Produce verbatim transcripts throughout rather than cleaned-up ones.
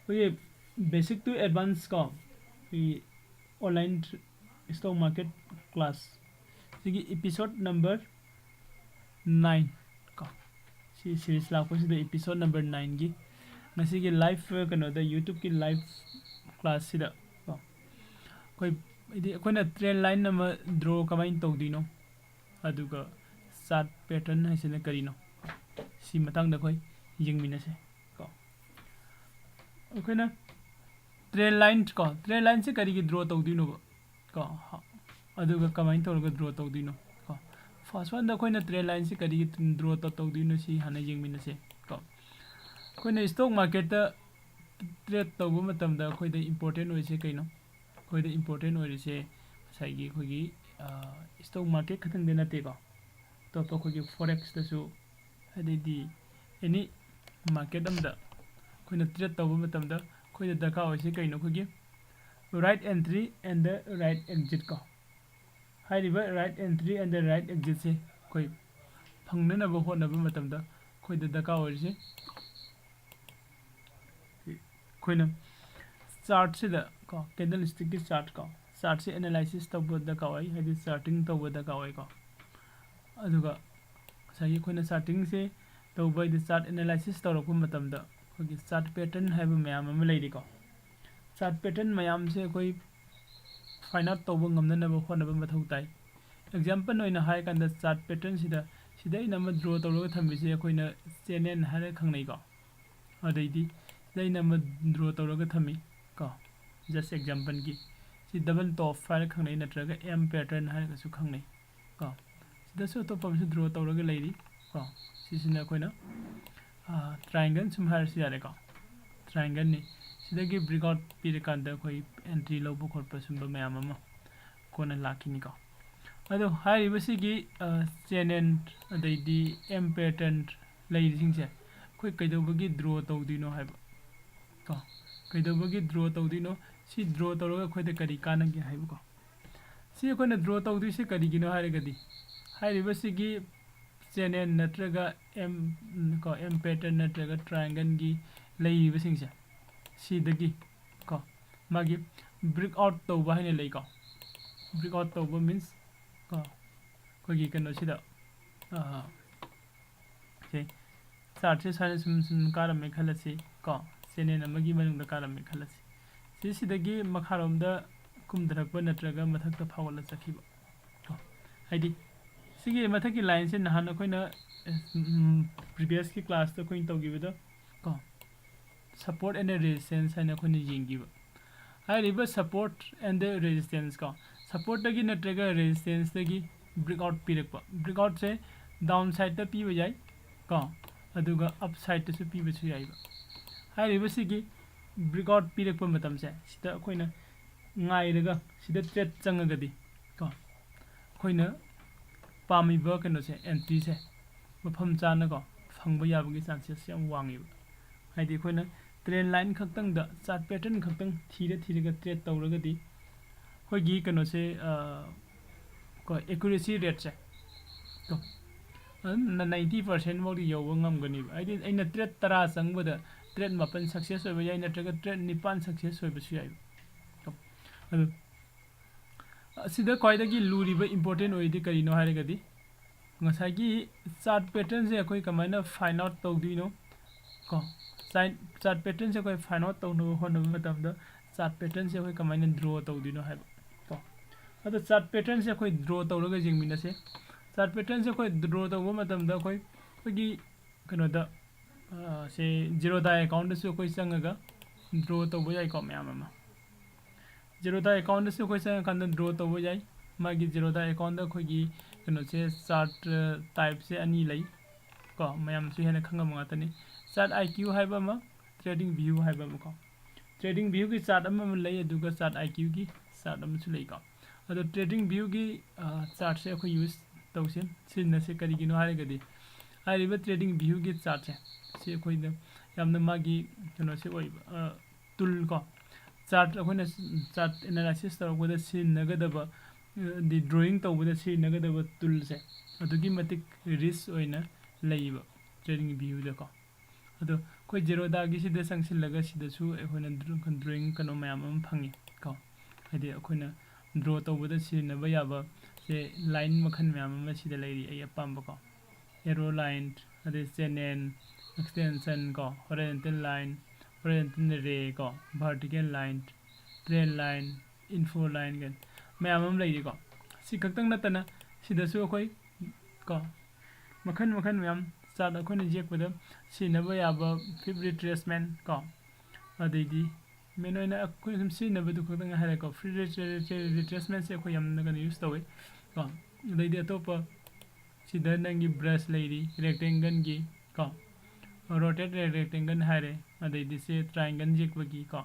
ꯑꯩꯈꯣꯏꯒꯤ basic to advance ꯀꯣ, ꯑꯩꯈꯣꯏꯒꯤ online stock market class ꯁꯤꯒꯤ episode number nine ꯀꯣ, ꯁꯤ series ꯂꯥꯛꯄꯁꯤꯗ episode number nineꯒꯤ ꯉꯁꯤꯒꯤ live, ꯀꯩꯅꯣꯗ YouTubeꯀꯤ live classꯁꯤꯗ ꯀꯣ, ꯑꯩꯈꯣꯏ ꯍꯥꯏꯗꯤ ꯑꯩꯈꯣꯏꯅ trend line ꯑꯃ draw ꯀꯃꯥꯏꯅ ꯇꯧꯗꯣꯏꯅꯣ, ꯑꯗꯨꯒ chart pattern ꯍꯥꯏꯁꯤꯅ ꯀꯔꯤꯅꯣ, ꯁꯤ ꯃꯇꯥꯡꯗ ꯑꯩꯈꯣꯏ ꯌꯦꯡꯃꯤꯟꯅꯁꯦ ꯀꯣ꯫ ꯑꯩꯈꯣꯏꯅ trend line ꯀꯣ, trend lineꯁꯦ ꯀꯔꯤꯒꯤ draw ꯇꯧꯗꯣꯏꯅꯣꯕ ꯀꯣ, ꯑꯗꯨꯒ ꯀꯃꯥꯏꯅ ꯇꯧꯔꯒ draw ꯇꯧꯗꯣꯏꯅꯣ ꯀꯣ꯫ First oneꯗ ꯑꯩꯈꯣꯏꯅ trend lineꯁꯦ ꯀꯔꯤꯒꯤ draw ꯇꯧꯗꯣꯏꯅꯣ, ꯁꯤ ꯍꯥꯟꯅ ꯌꯦꯡꯃꯤꯟꯅꯁꯦ ꯀꯣ꯫ ꯑꯩꯈꯣꯏꯅ stock marketꯇ trade ꯇꯧꯕ ꯃꯇꯝꯗ ꯑꯩꯈꯣꯏꯗ important ꯑꯣꯏꯔꯤꯁꯦ ꯀꯩꯅꯣ? ꯑꯩꯈꯣꯏꯗ important ꯑꯣꯏꯔꯤꯁꯦ ꯉꯁꯥꯏꯒꯤ ꯑꯩꯈꯣꯏꯒꯤ stock market ꯈꯛꯇꯪꯗ ꯅꯠꯇꯦꯀꯣ, ꯑꯇꯣꯞꯄ ꯑꯩꯈꯣꯏꯒꯤ forex ꯇꯁꯨ, ꯑꯗꯩꯗꯤ any market ꯑꯃꯗ ꯑꯩꯈꯣꯏꯅ trade ꯇꯧꯕ ꯃꯇꯝꯗ ꯑꯩꯈꯣꯏꯗ ꯗꯔꯀꯥꯔ ꯑꯣꯏꯁꯦ ꯀꯩꯅꯣ? ꯑꯩꯈꯣꯏꯒꯤ right entry and the right exit ꯀꯣ꯫ ꯍꯥꯏꯔꯤꯕ right entry and the right exitꯁꯦ ꯑꯩꯈꯣꯏ ꯐꯪꯅꯅꯕ ꯍꯣꯠꯅꯕ ꯃꯇꯝꯗ ꯑꯩꯈꯣꯏꯗ ꯗꯔꯀꯥꯔ ꯑꯣꯏꯔꯤꯁꯦ ꯑꯩꯈꯣꯏꯅ chartꯁꯤꯗ ꯀꯣ, candlestickꯀꯤ chart ꯀꯣ, chartꯁꯤ analysis ꯇꯧꯕ ꯗꯔꯀꯥꯔ ꯑꯣꯏ, ꯍꯥꯏꯗꯤ charting ꯇꯧꯕ ꯗꯔꯀꯥꯔ ꯑꯣꯏꯀꯣ꯫ ꯑꯗꯨꯒ ꯉꯁꯥꯏꯒꯤ ꯑꯩꯈꯣꯏꯅ chartingꯁꯦ ꯇꯧꯕ ꯍꯥꯏꯗꯤ chart analysis ꯇꯧꯔꯛꯄ ꯃꯇꯝꯗ ꯑꯩꯈꯣꯏꯒꯤ chart pattern ꯍꯥꯏꯕ ꯃꯌꯥꯝ ꯑꯃ ꯂꯩꯔꯤꯀꯣ꯫ Chart pattern ꯃꯌꯥꯝꯁꯦ ꯑꯩꯈꯣꯏ find out ꯇꯧꯕ ꯉꯝꯅꯅꯕ ꯍꯣꯠꯅꯕ ꯃꯊꯧ ꯇꯥꯏ꯫ Example ꯑꯣꯏꯅ ꯍꯥꯏꯔꯀꯥꯟꯗ chart patternꯁꯤꯗ ꯁꯤꯗ ꯑꯩꯅ ꯑꯃ draw ꯇꯧꯔꯒ ꯊꯝꯃꯤꯁꯦ ꯑꯩꯈꯣꯏꯅ channel ꯍꯥꯏꯔꯒ ꯈꯪꯅꯩꯀꯣ꯫ ꯑꯗꯩꯗꯤ ꯁꯤꯗ ꯑꯩꯅ ꯑꯃ draw ꯇꯧꯔꯒ ꯊꯝꯃꯤ ꯀꯣ, just exampleꯒꯤ꯫ ꯁꯤ double top ꯍꯥꯏꯔꯒ ꯈꯪꯅꯩ, ꯅꯠꯇ꯭ꯔꯒ M pattern ꯍꯥꯏꯔꯒꯁꯨ ꯈꯪꯅꯩ ꯀꯣ꯫ ꯁꯤꯗꯁꯨ ꯑꯇꯣꯞꯄ ꯑꯃꯁꯨ draw ꯇꯧꯔꯒ ꯂꯩꯔꯤ ꯀꯣ꯫ ꯁꯤꯁꯤꯅ ꯑꯩꯈꯣꯏꯅ triangle ꯁꯨꯝ ꯍꯥꯏꯔꯁꯨ ꯌꯥꯔꯦꯀꯣ, triangleꯅꯤ꯫ ꯁꯤꯗꯒꯤ breakout ꯄꯤꯔꯀꯥꯟꯗ ꯑꯩꯈꯣꯏ entry ꯂꯧꯕ ꯈꯣꯠꯄ ꯁꯨꯝꯕ ꯃꯌꯥꯝ ꯑꯃ ꯀꯣꯟꯅ ꯂꯥꯛꯈꯤꯅꯤꯀꯣ꯫ ꯑꯗꯣ ꯍꯥꯏꯔꯤꯕꯁꯤꯒꯤ channel ꯑꯗꯩꯗꯤ M pattern ꯂꯩꯔꯤꯁꯤꯡꯁꯦ ꯑꯩꯈꯣꯏ ꯀꯩꯗꯧꯕꯒꯤ draw ꯇꯧꯗꯣꯏꯅꯣ ꯍꯥꯏꯕ ꯀꯣ꯫ ꯀꯩꯗꯧꯕꯒꯤ draw ꯇꯧꯗꯣꯏꯅꯣ? ꯁꯤ draw ꯇꯧꯔꯒ ꯑꯩꯈꯣꯏꯗ ꯀꯔꯤ ꯀꯥꯟꯅꯒꯦ ꯍꯥꯏꯕꯀꯣ꯫ ꯁꯤ ꯑꯩꯈꯣꯏꯅ draw ꯇꯧꯗꯣꯏꯁꯦ ꯀꯔꯤꯒꯤꯅꯣ ꯍꯥꯏꯔꯒꯗꯤ, ꯍꯥꯏꯔꯤꯕꯁꯤꯒꯤ channel ꯅꯠꯇ꯭ꯔꯒ M ꯀꯣ, M pattern ꯅꯠꯇ꯭ꯔꯒ triangleꯒꯤ ꯂꯩꯔꯤꯕꯁꯤꯡꯁꯦ, ꯁꯤꯗꯒꯤ ꯀꯣ ꯃꯥꯒꯤ break out ꯇꯧꯕ ꯍꯥꯏꯅ ꯂꯩꯀꯣ꯫ Break out ꯇꯧꯕ means ꯀꯣ ꯑꯩꯈꯣꯏꯒꯤ ꯀꯩꯅꯣꯁꯤꯗ ꯁꯦ ꯆꯥꯔꯠꯁꯦ ꯁꯨꯃꯥꯏꯅ ꯁꯨꯝ ꯁꯨꯝ ꯀꯥꯔꯝꯃꯦ ꯈꯜꯂꯁꯤ ꯀꯣ꯫ ꯆꯦꯅꯦꯜ ꯑꯃꯒꯤ ꯃꯅꯨꯡꯗ ꯀꯥꯔꯝꯃꯦ ꯈꯜꯂꯁꯤ꯫ ꯁꯤꯁꯤꯗꯒꯤ ꯃꯈꯥꯔꯣꯝꯗ ꯀꯨꯝꯊꯔꯛꯄ ꯅꯠꯇ꯭ꯔꯒ ꯃꯊꯛꯇ ꯐꯥꯎꯒꯠꯂ ꯆꯠꯈꯤꯕ ꯀꯣ꯫ ꯍꯥꯏꯗꯤ ꯁꯤꯒꯤ ꯃꯊꯛꯀꯤ ꯂꯥꯏꯟꯁꯦ ꯅꯍꯥꯟ ꯑꯩꯈꯣꯏꯅ ꯄ꯭ꯔꯤꯚꯤꯌꯁꯀꯤ ꯀ꯭ꯂꯥꯁꯇ ꯑꯩꯈꯣꯏꯅ ꯇꯧꯈꯤꯕꯗꯣ ꯀꯣ, support and resistance ꯍꯥꯏꯅ ꯑꯩꯈꯣꯏꯅ ꯌꯦꯡꯈꯤꯕ꯫ ꯍꯥꯏꯔꯤꯕ support and resistance ꯀꯣ, supportꯇꯒꯤ ꯅꯠꯇ꯭ꯔꯒ resistanceꯇꯒꯤ break out ꯄꯤꯔꯛꯄ꯫ Break outꯁꯦ down sideꯇ ꯄꯤꯕ ꯌꯥꯏ ꯀꯣ, ꯑꯗꯨꯒ up sideꯇꯁꯨ ꯄꯤꯕꯁꯨ ꯌꯥꯏꯕ꯫ ꯍꯥꯏꯔꯤꯕꯁꯤꯒꯤ break out ꯄꯤꯔꯛꯄ ꯃꯇꯝꯁꯦ ꯁꯤꯗ ꯑꯩꯈꯣꯏꯅ ꯉꯥꯏꯔꯒ ꯁꯤꯗ trade ꯆꯪꯉꯒꯗꯤ ꯀꯣ ꯑꯩꯈꯣꯏꯅ ꯄꯥꯝꯃꯤꯕ ꯀꯩꯅꯣꯁꯦ, entryꯁꯦ ꯃꯐꯝ ꯆꯥꯅꯀꯣ ꯐꯪꯕ ꯌꯥꯕꯒꯤ chances ꯌꯥꯝ ꯋꯥꯡꯉꯦꯕ꯫ ꯍꯥꯏꯗꯤ ꯑꯩꯈꯣꯏꯅ trend line ꯈꯛꯇꯪꯗ, chart pattern ꯈꯛꯇꯪ ꯊꯤꯔ ꯊꯤꯔꯒ trade ꯇꯧꯔꯒꯗꯤ ꯑꯩꯈꯣꯏꯒꯤ ꯀꯩꯅꯣꯁꯦ ꯀꯣ accuracy rateꯁꯦ ꯀꯣ ꯑꯗꯨꯝ ninety percent ꯐꯥꯎꯗꯤ ꯌꯧꯕ ꯉꯝꯒꯅꯦꯕ꯫ ꯍꯥꯏꯗꯤ ꯑꯩꯅ trade ꯇꯔꯥ ꯆꯪꯕꯗ trade ꯃꯥꯄꯟ success ꯑꯣꯏꯕ ꯌꯥꯏ, ꯅꯠꯇ꯭ꯔꯒ trade ꯅꯤꯄꯥꯟ success ꯑꯣꯏꯕꯁꯨ ꯌꯥꯏꯕ꯫ ꯀꯣ ꯑꯗꯨ ꯑꯁꯤꯗ ꯈ꯭ꯋꯥꯏꯗꯒꯤ ꯂꯨꯔꯤꯕ important ꯑꯣꯏꯔꯤꯗꯤ ꯀꯔꯤꯅꯣ ꯍꯥꯏꯔꯒꯗꯤ ꯉꯁꯥꯏꯒꯤ chart patternꯁꯦ ꯑꯩꯈꯣꯏ ꯀꯃꯥꯏꯅ find out ꯇꯧꯗꯣꯏꯅꯣ ꯀꯣ꯫ Chart patternꯁꯦ ꯑꯩꯈꯣꯏ find out ꯇꯧꯅꯕ ꯍꯣꯠꯅꯕ ꯃꯇꯝꯗ chart patternꯁꯦ ꯑꯩꯈꯣꯏ ꯀꯃꯥꯏꯅ draw ꯇꯧꯗꯣꯏꯅꯣ ꯍꯥꯏꯕ ꯀꯣ꯫ ꯑꯗꯣ chart patternꯁꯦ ꯑꯩꯈꯣꯏ draw ꯇꯧꯔꯒ ꯌꯦꯡꯃꯤꯟꯅꯁꯦ꯫ Chart patternꯁꯦ ꯑꯩꯈꯣꯏ draw ꯇꯧꯕ ꯃꯇꯝꯗ ꯑꯩꯈꯣꯏ ꯑꯩꯈꯣꯏꯒꯤ ꯀꯩꯅꯣꯗ ꯁꯦ Zerodha accountꯗꯁꯨ ꯑꯩꯈꯣꯏ ꯆꯪꯉꯒ draw ꯇꯧꯕ ꯌꯥꯏꯀꯣ ꯃꯌꯥꯝ ꯑꯃ꯫ Zerodha accountꯗꯁꯨ ꯑꯩꯈꯣꯏ ꯆꯪꯉꯀꯥꯟꯗ draw ꯇꯧꯕ ꯌꯥꯏ꯫ ꯃꯥꯒꯤ Zerodha accountꯗ ꯑꯩꯈꯣꯏꯒꯤ ꯀꯩꯅꯣꯁꯦ chart typeꯁꯦ ꯑꯅꯤ ꯂꯩ ꯀꯣ, ꯃꯌꯥꯝꯁꯨ ꯍꯦꯟꯅ ꯈꯪꯉꯝꯕ ꯉꯥꯛꯇꯅꯤ꯫ Chart IQ ꯍꯥꯏꯕ ꯑꯃ, trading view ꯍꯥꯏꯕ ꯑꯃ ꯀꯣ꯫ Trading viewꯒꯤ chart ꯑꯃ ꯑꯃ ꯂꯩ, ꯑꯗꯨꯒ chart IQꯒꯤ chart ꯑꯃꯁꯨ ꯂꯩꯀꯣ꯫ ꯑꯗꯣ trading viewꯒꯤ chartꯁꯦ ꯑꯩꯈꯣꯏ use ꯇꯧꯁꯦ, ꯁꯤꯖꯤꯟꯅꯁꯦ꯫ ꯀꯔꯤꯒꯤꯅꯣ ꯍꯥꯏꯔꯒꯗꯤ ꯍꯥꯏꯔꯤꯕ trading viewꯒꯤ chartꯁꯦ ꯁꯤ ꯑꯩꯈꯣꯏꯗ ꯌꯥꯝꯅ ꯃꯥꯒꯤ ꯀꯩꯅꯣꯁꯦ ꯑꯣꯏꯕ tool ꯀꯣ꯫ Chart ꯑꯩꯈꯣꯏꯅ chart analysis ꯇꯧꯔꯛꯄꯗ ꯁꯤꯖꯤꯟꯅꯒꯗꯕ, ꯑꯗꯤ drawing ꯇꯧꯕꯗ ꯁꯤꯖꯤꯟꯅꯒꯗꯕ toolꯁꯦ ꯑꯗꯨꯛꯀꯤ ꯃꯇꯤꯛ rich ꯑꯣꯏꯅ ꯂꯩꯕ trading viewꯗꯀꯣ꯫ ꯑꯗꯣ ꯑꯩꯈꯣꯏ ꯖꯦꯔꯣꯗꯥꯒꯤꯁꯤꯗ ꯆꯪꯁꯤꯜꯂꯒ ꯁꯤꯗꯁꯨ ꯑꯩꯈꯣꯏꯅ drawing ꯀꯩꯅꯣ ꯃꯌꯥꯝ ꯑꯃ ꯐꯪꯉꯤ ꯀꯣ꯫ ꯍꯥꯏꯗꯤ ꯑꯩꯈꯣꯏꯅ draw ꯇꯧꯕꯗ ꯁꯤꯖꯤꯟꯅꯕ ꯌꯥꯕ ꯁꯦ line ꯃꯈꯜ ꯃꯌꯥꯝ ꯑꯃ ꯁꯤꯗ ꯂꯩꯔꯤ ꯑꯩ ꯑꯄꯥꯝꯕ ꯀꯣ꯫ Arrow line, ꯑꯗꯩ channel, extension ꯀꯣ, horizontal line, horizontal ray ꯀꯣ, vertical line, trend line, info line ꯀꯥꯏꯅ ꯃꯌꯥꯝ ꯑꯃ ꯂꯩꯔꯤꯀꯣ꯫ ꯁꯤ ꯈꯛꯇꯪ ꯅꯠꯇꯅ ꯁꯤꯗꯁꯨ ꯑꯩꯈꯣꯏ ꯀꯣ ꯃꯈꯜ ꯃꯈꯜ ꯃꯌꯥꯝ chart ꯑꯩꯈꯣꯏꯅ ꯌꯦꯛꯄꯗ ꯁꯤꯖꯤꯟꯅꯕ ꯌꯥꯕ flip retracement ꯀꯣ, ꯑꯗꯩꯗꯤ main ꯑꯣꯏꯅ ꯑꯩꯈꯣꯏꯅ ꯁꯨꯝ ꯁꯤꯖꯤꯟꯅꯕꯗꯨ ꯈꯛꯇꯪ ꯍꯥꯏꯔꯦꯀꯣ꯫ Flip retracement ꯁꯦ ꯑꯩꯈꯣꯏ ꯌꯥꯝꯅ ꯀꯩꯅꯣ use ꯇꯧꯋꯤ ꯀꯣ꯫ ꯑꯗꯩꯗꯤ ꯑꯇꯣꯞꯄ ꯁꯤꯗ ꯅꯪꯒꯤ brush ꯂꯩꯔꯤ rectangle ꯒꯤ ꯀꯣ, rotate rectangle ꯍꯥꯏꯔꯦ, ꯑꯗꯩꯗꯤ ꯁꯦ triangle ꯌꯦꯛꯄꯒꯤ ꯀꯣ꯫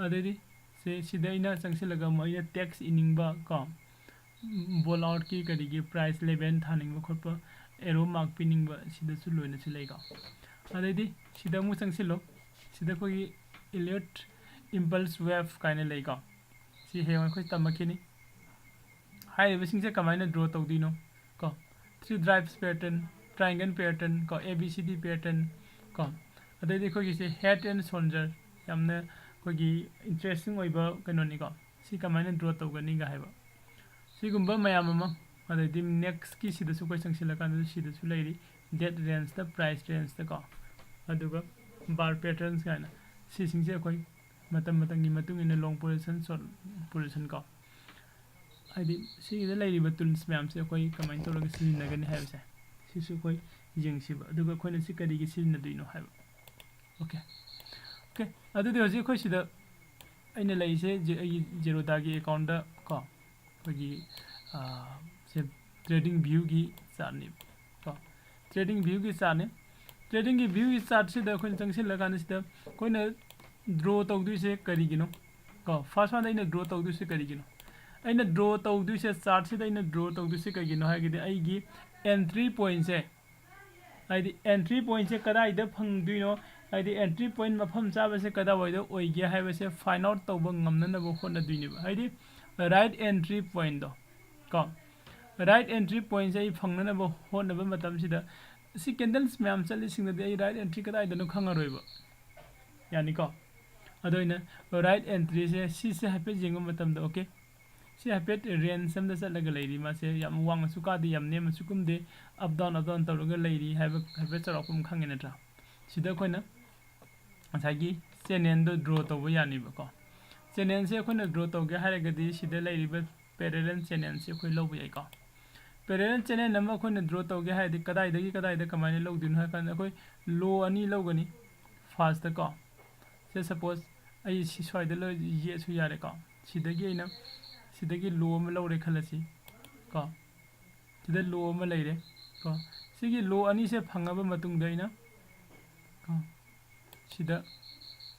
ꯑꯗꯩꯗꯤ ꯁꯦ ꯁꯤꯗ ꯑꯩꯅ ꯆꯪꯁꯤꯜꯂꯒ ꯑꯃꯨꯛ ꯑꯩꯅ text ꯏꯅꯤꯡꯕ ꯀꯣ, bold out ꯀꯤ ꯀꯔꯤꯒꯤ price level ꯊꯥꯅꯤꯡꯕ ꯈꯣꯠꯄ, arrow mark ꯄꯤꯅꯤꯡꯕ ꯁꯤꯗꯁꯨ ꯂꯣꯏꯅꯁꯨ ꯂꯩꯀꯣ꯫ ꯑꯗꯩꯗꯤ ꯁꯤꯗ ꯑꯃꯨꯛ ꯆꯪꯁꯤꯜꯂꯣ꯫ ꯁꯤꯗ ꯑꯩꯈꯣꯏꯒꯤ Elliott Impulse Wave ꯀꯥꯏꯅ ꯂꯩꯀꯣ꯫ ꯁꯤ ꯍꯌꯦꯡ ꯑꯩꯈꯣꯏ ꯇꯝꯃꯛꯈꯤꯅꯤ꯫ ꯍꯥꯏꯔꯤꯕꯁꯤꯡꯁꯦ ꯀꯃꯥꯏꯅ draw ꯇꯧꯗꯣꯏꯅꯣ ꯀꯣ꯫ Three stripes pattern, triangle pattern ꯀꯣ, A B C D pattern ꯀꯣ꯫ ꯑꯗꯩꯗꯤ ꯑꯩꯈꯣꯏꯒꯤꯁꯦ head and shoulder, ꯌꯥꯝꯅ ꯑꯩꯈꯣꯏꯒꯤ interesting ꯑꯣꯏꯕ ꯀꯩꯅꯣꯅꯤꯀꯣ꯫ ꯁꯤ ꯀꯃꯥꯏꯅ draw ꯇꯧꯒꯅꯤꯒ ꯍꯥꯏꯕ ꯁꯤꯒꯨꯝꯕ ꯃꯌꯥꯝ ꯑꯃ꯫ ꯑꯗꯩꯗꯤ next ꯀꯤ ꯁꯤꯗꯁꯨ ꯑꯩꯈꯣꯏ ꯆꯪꯁꯤꯜꯂꯀꯥꯟꯗ ꯁꯤꯗꯁꯨ ꯂꯩꯔꯤ, date range ꯇ, price range ꯇ ꯀꯣ, ꯑꯗꯨꯒ bar patterns ꯀꯥꯏꯅ꯫ ꯁꯤꯁꯤꯡꯁꯦ ꯑꯩꯈꯣꯏ ꯃꯇꯝ ꯃꯇꯝꯒꯤ ꯃꯇꯨꯡ ꯏꯟꯅ long position, short position ꯀꯣ, ꯍꯥꯏꯗꯤ ꯁꯤꯒꯤꯗ ꯂꯩꯔꯤꯕ tools ꯃꯌꯥꯝꯁꯦ ꯑꯩꯈꯣꯏ ꯀꯃꯥꯏꯅ ꯇꯧꯔꯒ ꯁꯤꯖꯤꯟꯅꯒꯅꯤ ꯍꯥꯏꯕꯁꯦ ꯁꯤꯁꯨ ꯑꯩꯈꯣꯏ ꯌꯦꯡꯁꯤꯕ꯫ ꯑꯗꯨꯒ ꯑꯩꯈꯣꯏꯅ ꯁꯤ ꯀꯔꯤꯒꯤ ꯁꯤꯖꯤꯟꯅꯗꯣꯏꯅꯣ ꯍꯥꯏꯕ꯫ Okay, okay, ꯑꯗꯨꯗꯤ ꯍꯧꯖꯤꯛ ꯑꯩꯈꯣꯏ ꯁꯤꯗ ꯑꯩꯅ ꯂꯩꯔꯤꯁꯦ ꯖꯦ-, ꯑꯩꯒꯤ ꯖꯦꯔꯣꯗꯥꯒꯤ account ꯇ ꯀꯣ, ꯑꯩꯈꯣꯏꯒꯤ, ꯑꯥ, ꯁꯦ trading view ꯒꯤ chart ꯅꯦꯕ ꯀꯣ꯫ Trading view ꯒꯤ chart ꯅꯦ꯫ Trading ꯒꯤ view ꯒꯤ chart ꯁꯤꯗ ꯑꯩꯈꯣꯏꯅ ꯆꯪꯁꯤꯜꯂꯀꯥꯟꯗ ꯁꯤꯗ ꯑꯩꯈꯣꯏꯅ draw ꯇꯧꯗꯣꯏꯁꯦ ꯀꯔꯤꯒꯤꯅꯣ ꯀꯣ? First one ꯗ ꯑꯩꯅ draw ꯇꯧꯗꯣꯏꯁꯦ ꯀꯔꯤꯒꯤꯅꯣ? ꯑꯩꯅ draw ꯇꯧꯗꯣꯏꯁꯦ, chart ꯁꯤꯗ ꯑꯩꯅ draw ꯇꯧꯗꯣꯏꯁꯦ ꯀꯩꯒꯤꯅꯣ ꯍꯥꯏꯔꯒꯗꯤ ꯑꯩꯒꯤ entry point ꯁꯦ, ꯍꯥꯏꯗꯤ entry point ꯁꯦ ꯀꯗꯥꯏꯗ ꯐꯪꯗꯣꯏꯅꯣ, ꯍꯥꯏꯗꯤ entry point ꯃꯐꯝ ꯆꯥꯕꯁꯦ ꯀꯗꯥꯏꯋꯥꯏꯗ ꯑꯣꯏꯒꯦ ꯍꯥꯏꯕꯁꯦ find out ꯇꯧꯕ ꯉꯝꯅꯅꯕ ꯍꯣꯠꯅꯗꯣꯏꯅꯦꯕ꯫ ꯍꯥꯏꯗꯤ right entry point ꯇꯣ ꯀꯣ, right entry point ꯁꯦ ꯑꯩ ꯐꯪꯅꯅꯕ ꯍꯣꯠꯅꯕ ꯃꯇꯝꯁꯤꯗ ꯁꯤ candles ꯃꯌꯥꯝ ꯆꯠꯂꯤꯁꯤꯡꯗꯗꯤ ꯑꯩ right entry ꯀꯗꯥꯏꯗꯅꯣ ꯈꯪꯉꯔꯣꯏꯕ꯫ ꯌꯥꯅꯤꯀꯣ? ꯑꯗꯣ ꯑꯩꯅ right entryꯁꯦ ꯁꯤꯁꯦ ꯍꯥꯏꯐꯦꯠ ꯌꯦꯡꯕ ꯃꯇꯝꯗ, okay, ꯁꯤ ꯍꯥꯏꯐꯦꯠ range ꯑꯃꯗ ꯆꯠꯂꯒ ꯂꯩꯔꯤ꯫ ꯃꯥꯁꯦ ꯌꯥꯝ ꯋꯥꯡꯅꯁꯨ ꯀꯥꯗꯦ, ꯌꯥꯝ ꯅꯦꯝꯅꯁꯨ ꯀꯨꯝꯗꯦ, up down up down ꯇꯧꯔꯒ ꯂꯩꯔꯤ ꯍꯥꯏꯕ ꯍꯥꯏꯐꯦꯠ ꯆꯥꯎꯔꯥꯛꯄ ꯑꯃ ꯈꯪꯉꯦ ꯅꯠꯇ꯭ꯔꯥ? ꯁꯤꯗ ꯑꯩꯈꯣꯏꯅ ꯉꯁꯥꯏꯒꯤ channelꯗꯣ draw ꯇꯧꯕ ꯌꯥꯅꯤꯕꯀꯣ꯫ Channelꯁꯦ ꯑꯩꯈꯣꯏꯅ draw ꯇꯧꯒꯦ ꯍꯥꯏꯔꯒꯗꯤ ꯁꯤꯗ ꯂꯩꯔꯤꯕ parallel channelꯁꯦ ꯑꯩꯈꯣꯏ ꯂꯧꯕ ꯌꯥꯏꯀꯣ꯫ Parallel channel ꯑꯃ ꯑꯩꯈꯣꯏꯅ draw ꯇꯧꯒꯦ ꯍꯥꯏꯔꯗꯤ ꯀꯗꯥꯏꯗꯒꯤ ꯀꯗꯥꯏꯗ ꯀꯃꯥꯏꯅ ꯂꯧꯗꯣꯏꯅꯣ ꯍꯥꯏ ꯀꯥꯟꯗ ꯑꯩꯈꯣꯏ low ꯑꯅꯤ ꯂꯧꯒꯅꯤ꯫ Firstꯇꯀꯣ, ꯁꯦ suppose ꯑꯩ ꯁꯤ ꯁ꯭ꯋꯥꯏꯗ ꯂꯣꯏ ꯌꯦꯛꯑꯁꯨ ꯌꯥꯔꯦꯀꯣ꯫ ꯁꯤꯗꯒꯤ ꯑꯩꯅ ꯁꯤꯗꯒꯤ low ꯑꯃ ꯂꯧꯔꯦ ꯈꯜꯂꯁꯤ ꯀꯣ꯫ ꯁꯤꯗ low ꯑꯃ ꯂꯩꯔꯦ ꯀꯣ꯫ ꯁꯤꯒꯤ low ꯑꯅꯤꯁꯦ ꯐꯪꯉꯕ ꯃꯇꯨꯡꯗ ꯑꯩꯅ ꯀꯣ, ꯁꯤꯗ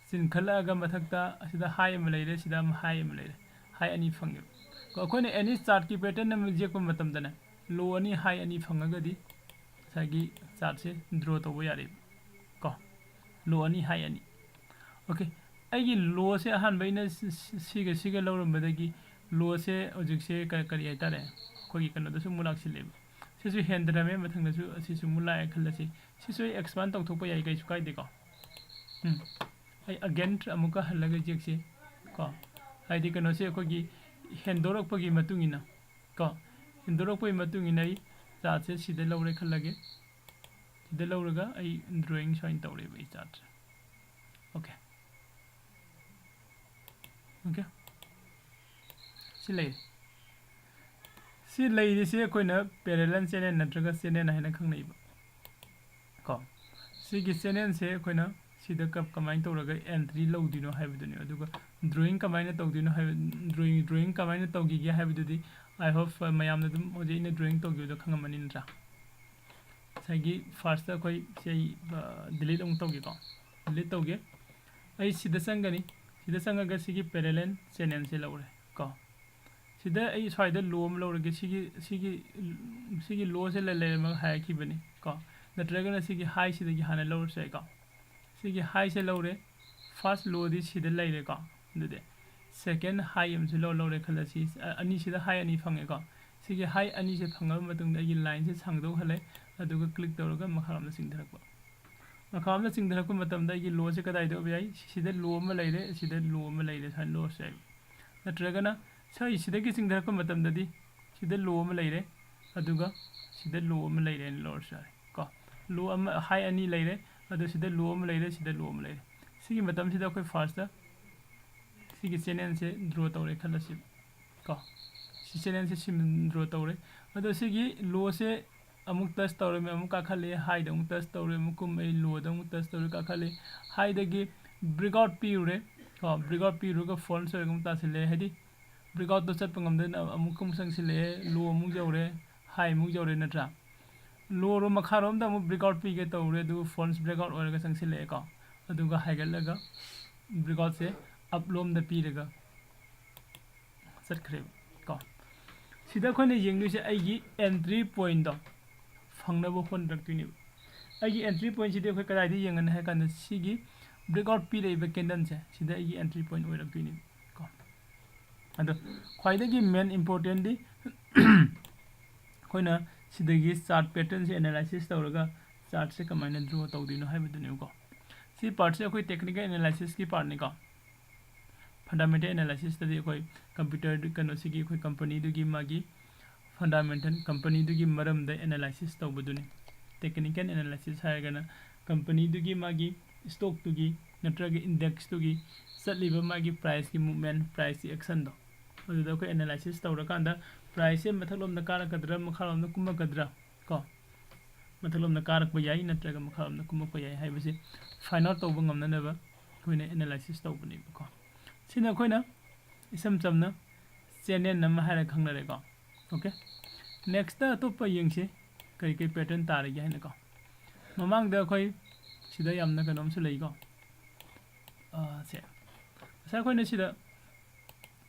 ꯆꯤꯡꯈꯠꯂꯛꯑꯒ ꯃꯊꯛꯇ ꯑꯁꯤꯗ high ꯑꯃ ꯂꯩꯔꯦ, ꯁꯤꯗ ꯑꯃ high ꯑꯃ ꯂꯩꯔꯦ, high ꯑꯅꯤ ꯐꯪꯉꯦꯕ꯫ ꯀꯣ, ꯑꯩꯈꯣꯏꯅ any chartꯀꯤ pattern ꯑꯃ ꯌꯦꯛꯄ ꯃꯇꯝꯗꯅꯦ, low ꯑꯅꯤ high ꯑꯅꯤ ꯐꯪꯉꯒꯗꯤ ꯉꯁꯥꯏꯒꯤ chartꯁꯦ draw ꯇꯧꯕ ꯌꯥꯔꯦꯕ ꯀꯣ꯫ Low ꯑꯅꯤ high ꯑꯅꯤ꯫ Okay, ꯑꯩꯒꯤ lowꯁꯦ ꯑꯍꯥꯟꯕ ꯑꯩꯅ ꯁꯤ-, ꯁꯤ-, ꯁꯤꯒ ꯁꯤꯒ ꯂꯧꯔꯝꯕꯗꯒꯤ lowꯁꯦ ꯍꯧꯖꯤꯛꯁꯦ ꯀ-, ꯀꯔꯤ ꯍꯥꯏꯇꯥꯔꯦ, ꯑꯩꯈꯣꯏꯒꯤ ꯀꯩꯅꯣꯗꯁꯨ ꯑꯃꯨꯛ ꯂꯥꯛꯁꯤꯜꯂꯦꯕ꯫ ꯁꯤꯁꯨ ꯍꯦꯟꯊꯔꯝꯃꯦ, ꯃꯊꯪꯗꯁꯨ ꯑꯁꯤꯁꯨ ꯑꯃꯨꯛ ꯂꯥꯛꯑꯦ ꯈꯜꯂꯁꯤ꯫ ꯁꯤꯁꯨ ꯑꯩ expand ꯇꯧꯊꯣꯛꯄ ꯌꯥꯏ, ꯀꯩꯁꯨ ꯀꯥꯏꯗꯦꯀꯣ꯫ ꯎꯝ, ꯑꯩ again ꯑꯃꯨꯛꯀ ꯍꯜꯂꯒ ꯌꯦꯛꯁꯤ ꯀꯣ, ꯍꯥꯏꯗꯤ ꯀꯩꯅꯣꯁꯦ ꯑꯩꯈꯣꯏꯒꯤ ꯍꯦꯟꯗꯣꯔꯛꯄꯒꯤ ꯃꯇꯨꯡ ꯏꯟꯅ ꯀꯣ, ꯍꯦꯟꯗꯣꯔꯛꯄꯒꯤ ꯃꯇꯨꯡ ꯏꯟꯅ ꯑꯩ chartꯁꯦ ꯁꯤꯗ ꯂꯧꯔꯦ ꯈꯜꯂꯒꯦ, ꯁꯤꯗ ꯂꯧꯔꯒ ꯑꯩ drawing ꯁꯨꯃꯥꯏꯅ ꯇꯧꯔꯦꯕ ꯑꯩ chartꯁꯦ꯫ Okay, okay, ꯁꯤ ꯂꯩꯔꯦ꯫ ꯁꯤ ꯂꯩꯔꯤꯁꯦ ꯑꯩꯈꯣꯏꯅ parallel channel ꯅꯠꯇ꯭ꯔꯒ channel ꯍꯥꯏꯅ ꯈꯪꯅꯩꯕ ꯀꯣ꯫ ꯁꯤꯒꯤ channelꯁꯦ ꯑꯩꯈꯣꯏꯅ ꯁꯤꯗ ꯀ-, ꯀꯃꯥꯏꯅ ꯇꯧꯔꯒ entry ꯂꯧꯗꯣꯏꯅꯣ ꯍꯥꯏꯕꯗꯨꯅꯤ꯫ ꯑꯗꯨꯒ drawing ꯀꯃꯥꯏꯅ ꯇꯧꯗꯣꯏꯅꯣ ꯍꯥꯏꯕ, drawing, drawing ꯀꯃꯥꯏꯅ ꯇꯧꯈꯤꯒꯦ ꯍꯥꯏꯕꯗꯨꯗꯤ I hope, ꯑ, ꯃꯌꯥꯝꯅ ꯑꯗꯨꯝ ꯍꯧꯖꯤꯛ ꯑꯩꯅ drawing ꯇꯧꯈꯤꯕꯗꯣ ꯈꯪꯉꯝꯃꯅꯤ ꯅꯠꯇ꯭ꯔꯥ? ꯉꯁꯥꯏꯒꯤ firstꯇ ꯑꯩꯈꯣꯏ ꯁꯤ ꯑꯩ, ꯑ, delete ꯑꯃꯨꯛ ꯇꯧꯒꯦꯀꯣ꯫ Delete ꯇꯧꯒꯦ꯫ ꯑꯩ ꯁꯤꯗ ꯆꯪꯒꯅꯤ꯫ ꯁꯤꯗ ꯆꯪꯉꯒ ꯁꯤꯒꯤ parallel channelꯁꯦ ꯂꯧꯔꯦ ꯀꯣ꯫ ꯁꯤꯗ ꯑꯩ ꯁ꯭ꯋꯥꯏꯗ low ꯑꯃ ꯂꯧꯔꯒꯦ꯫ ꯁꯤꯒꯤ, ꯁꯤꯒꯤ, ꯁꯤꯒꯤ lowꯁꯦ ꯂꯩ-, ꯂꯩꯔꯝꯃꯒ ꯍꯥꯏꯔꯛꯈꯤꯕꯅꯤ ꯀꯣ꯫ ꯅꯠꯇ꯭ꯔꯒꯅ ꯁꯤꯒꯤ highꯁꯤꯗꯒꯤ ꯍꯥꯟꯅ ꯂꯧꯔꯁꯨ ꯌꯥꯏꯀꯣ꯫ ꯁꯤꯒꯤ highꯁꯦ ꯂꯧꯔꯦ꯫ First lowꯗꯤ ꯁꯤꯗ ꯂꯩꯔꯦꯀꯣ꯫ ꯑꯗꯨꯗꯤ second high ꯑꯃꯁꯨ ꯂꯧ-, ꯂꯧꯔꯦ ꯈꯜꯂꯁꯤ꯫ ꯑ-, ꯑꯅꯤꯁꯤꯗ high ꯑꯅꯤ ꯐꯪꯉꯦꯀꯣ꯫ ꯁꯤꯒꯤ high ꯑꯅꯤꯁꯦ ꯐꯪꯉꯕ ꯃꯇꯨꯡꯗ ꯑꯩꯒꯤ lineꯁꯦ ꯁꯥꯡꯗꯣꯛꯍꯜꯂꯦ꯫ ꯑꯗꯨꯒ click ꯇꯧꯔꯒ ꯃꯈꯥꯔꯣꯝꯗ ꯆꯤꯡꯊꯔꯛꯄ꯫ ꯃꯈꯥꯔꯣꯝꯗ ꯆꯤꯡꯊꯔꯛꯄ ꯃꯇꯝꯗ ꯑꯩꯒꯤ low ꯁꯦ ꯀꯗꯥꯏꯗ ꯑꯣꯏꯕ ꯌꯥꯏ? ꯁꯤꯗ low ꯑꯃ ꯂꯩꯔꯦ, ꯁꯤꯗ low ꯑꯃ ꯂꯩꯔꯦ, ꯁꯨꯃꯥꯏꯅ low ꯁꯦ ꯌꯥꯏ꯫ ꯅꯠꯇ꯭ꯔꯒꯅ ꯁꯤ ꯁꯤꯗꯒꯤ ꯆꯤꯡꯊꯔꯛꯄ ꯃꯇꯝꯗꯗꯤ ꯁꯤꯗ low ꯑꯃ ꯂꯩꯔꯦ, ꯑꯗꯨꯒ ꯁꯤꯗ low ꯑꯃ ꯂꯩꯔꯦꯅ ꯂꯧꯔꯁꯨ ꯌꯥꯔꯦ ꯀꯣ꯫ Low ꯑꯃ, high ꯑꯅꯤ ꯂꯩꯔꯦ, ꯑꯗꯣ ꯁꯤꯗ low ꯑꯃ ꯂꯩꯔꯦ, ꯁꯤꯗ low ꯑꯃ ꯂꯩꯔꯦ꯫ ꯁꯤꯒꯤ ꯃꯇꯝꯁꯤꯗ ꯑꯩꯈꯣꯏ first ꯁꯤꯒꯤ channel ꯁꯦ draw ꯇꯧꯔꯦ ꯈꯜꯂꯁꯤ ꯀꯣ꯫ ꯁꯤ channel ꯁꯦ ꯁꯤꯃ draw ꯇꯧꯔꯦ꯫ ꯑꯗꯣ ꯁꯤꯒꯤ low ꯁꯦ ꯑꯃꯨꯛ touch ꯇꯧꯔꯦ, ꯑꯃꯨꯛ ꯀꯥꯈꯠꯂꯦ, high ꯗ ꯑꯃꯨꯛ touch ꯇꯧꯔꯦ, ꯑꯃꯨꯛ ꯀꯨꯝꯃꯛꯑꯦ, low ꯗ ꯑꯃꯨꯛ touch ꯇꯧꯔꯦ, ꯀꯥꯈꯠꯂꯦ, high ꯗꯒꯤ breakout ꯄꯤꯔꯨꯔꯦ ꯀꯣ꯫ Breakout ꯄꯤꯔꯨꯔꯒ false ꯑꯣꯏꯔꯒ ꯑꯃꯨꯛ ꯇꯥꯁꯤꯜꯂꯦ, ꯍꯥꯏꯗꯤ breakout ꯇꯣ ꯆꯠꯄ ꯉꯝꯗꯅ ꯑꯃꯨꯛ ꯀꯨꯝ ꯆꯪꯁꯤꯜꯂꯛꯑꯦ, low ꯑꯃꯨꯛ ꯌꯧꯔꯦ, high ꯑꯃꯨꯛ ꯌꯧꯔꯦ ꯅꯠꯇ꯭ꯔꯥ? Low ꯔꯣꯝ ꯃꯈꯥꯔꯣꯝꯗ ꯑꯃꯨꯛ breakout ꯄꯤꯒꯦ ꯇꯧꯔꯦ, ꯑꯗꯨꯒ false breakout ꯑꯣꯏꯔꯒ ꯆꯪꯁꯤꯜꯂꯛꯑꯦꯀꯣ꯫ ꯑꯗꯨꯒ ꯍꯥꯏꯒꯠꯂꯒ breakout ꯁꯦ up ꯂꯣꯝꯗ ꯄꯤꯔꯒ ꯆꯠꯈ꯭ꯔꯦꯕ ꯀꯣ꯫ ꯁꯤꯗ ꯑꯩꯈꯣꯏꯅ ꯌꯦꯡꯗꯣꯏꯁꯦ ꯑꯩꯒꯤ entry point ꯇꯣ ꯐꯪꯅꯕ ꯍꯣꯠꯅꯔꯛꯇꯣꯏꯅꯦꯕ꯫ ꯑꯩꯒꯤ entry point ꯁꯤꯗꯤ ꯑꯩꯈꯣꯏ ꯀꯗꯥꯏꯗ ꯌꯦꯡꯒꯅꯤ ꯍꯥꯏ ꯀꯥꯟꯗ ꯁꯤꯒꯤ breakout ꯄꯤꯔꯛꯏꯕ candle ꯁꯦ ꯁꯤꯗ ꯑꯩꯒꯤ entry point ꯑꯣꯏꯔꯛꯇꯣꯏꯅꯦꯕ ꯀꯣ꯫ ꯑꯗꯣ ꯈ꯭ꯋꯥꯏꯗꯒꯤ main important ꯗꯤ ꯑꯩꯈꯣꯏꯅ ꯁꯤꯗꯒꯤ chart pattern ꯁꯦ analysis ꯇꯧꯔꯒ chart ꯁꯦ ꯀꯃꯥꯏꯅ draw ꯇꯧꯗꯣꯏꯅꯣ ꯍꯥꯏꯕꯗꯨꯅꯦꯕꯀꯣ꯫ ꯁꯤ part ꯁꯦ ꯑꯩꯈꯣꯏ technical analysis ꯀꯤ part ꯅꯤꯀꯣ꯫ Fundamental analysis ꯇꯗꯤ ꯑꯩꯈꯣꯏ computer ꯀꯩꯅꯣꯁꯤꯒꯤ ꯑꯩꯈꯣꯏ company ꯗꯨꯒꯤ ꯃꯥꯒꯤ fundamental company ꯗꯨꯒꯤ ꯃꯔꯝꯗ analysis ꯇꯧꯕꯗꯨꯅꯤ꯫ Technical analysis ꯍꯥꯏꯔꯒꯅ company ꯗꯨꯒꯤ ꯃꯥꯒꯤ stock ꯇꯨꯒꯤ ꯅꯠꯇ꯭ꯔꯒ index ꯇꯨꯒꯤ ꯆꯠꯂꯤꯕ ꯃꯥꯒꯤ price ꯀꯤ movement, price ꯀꯤ action ꯗꯣ ꯑꯗꯨꯗ ꯑꯩꯈꯣꯏ analysis ꯇꯧꯔꯀꯥꯟꯗ price ꯁꯦ ꯃꯊꯛꯂꯣꯝꯗ ꯀꯥꯔꯛꯀꯗ꯭ꯔꯥ, ꯃꯈꯥꯔꯣꯝꯗ ꯀꯨꯝꯃꯛꯀꯗ꯭ꯔꯥ ꯀꯣ, ꯃꯊꯛꯂꯣꯝꯗ ꯀꯥꯔꯛꯄ ꯌꯥꯏ ꯅꯠꯇ꯭ꯔꯒ ꯃꯈꯥꯔꯣꯝꯗ ꯀꯨꯝꯃꯛꯄ ꯌꯥꯏ ꯍꯥꯏꯕꯁꯦ find out ꯇꯧꯕ ꯉꯝꯅꯅꯕ ꯑꯩꯈꯣꯏꯅ analysis ꯇꯧꯕꯅꯦꯕꯀꯣ꯫ ꯁꯤꯅ ꯑꯩꯈꯣꯏꯅ ꯏꯁꯝ ꯆꯝꯅ channel ꯑꯃ ꯍꯥꯏꯔ ꯈꯪꯅꯔꯦꯀꯣ꯫ Okay, next ꯑꯇꯣꯞꯄ ꯌꯦꯡꯁꯤ, ꯀꯔꯤ ꯀꯔꯤ pattern ꯇꯥꯔꯤꯒꯦ ꯍꯥꯏꯅꯀꯣ꯫ ꯃꯃꯥꯡꯗ ꯑꯩꯈꯣꯏ ꯁꯤꯗ ꯌꯥꯝꯅ ꯀꯩꯅꯣꯝꯁꯨ ꯂꯩꯀꯣ꯫ ꯑꯥ, ꯁꯦ, ꯉꯁꯥꯏ ꯑꯩꯈꯣꯏꯅ ꯁꯤꯗ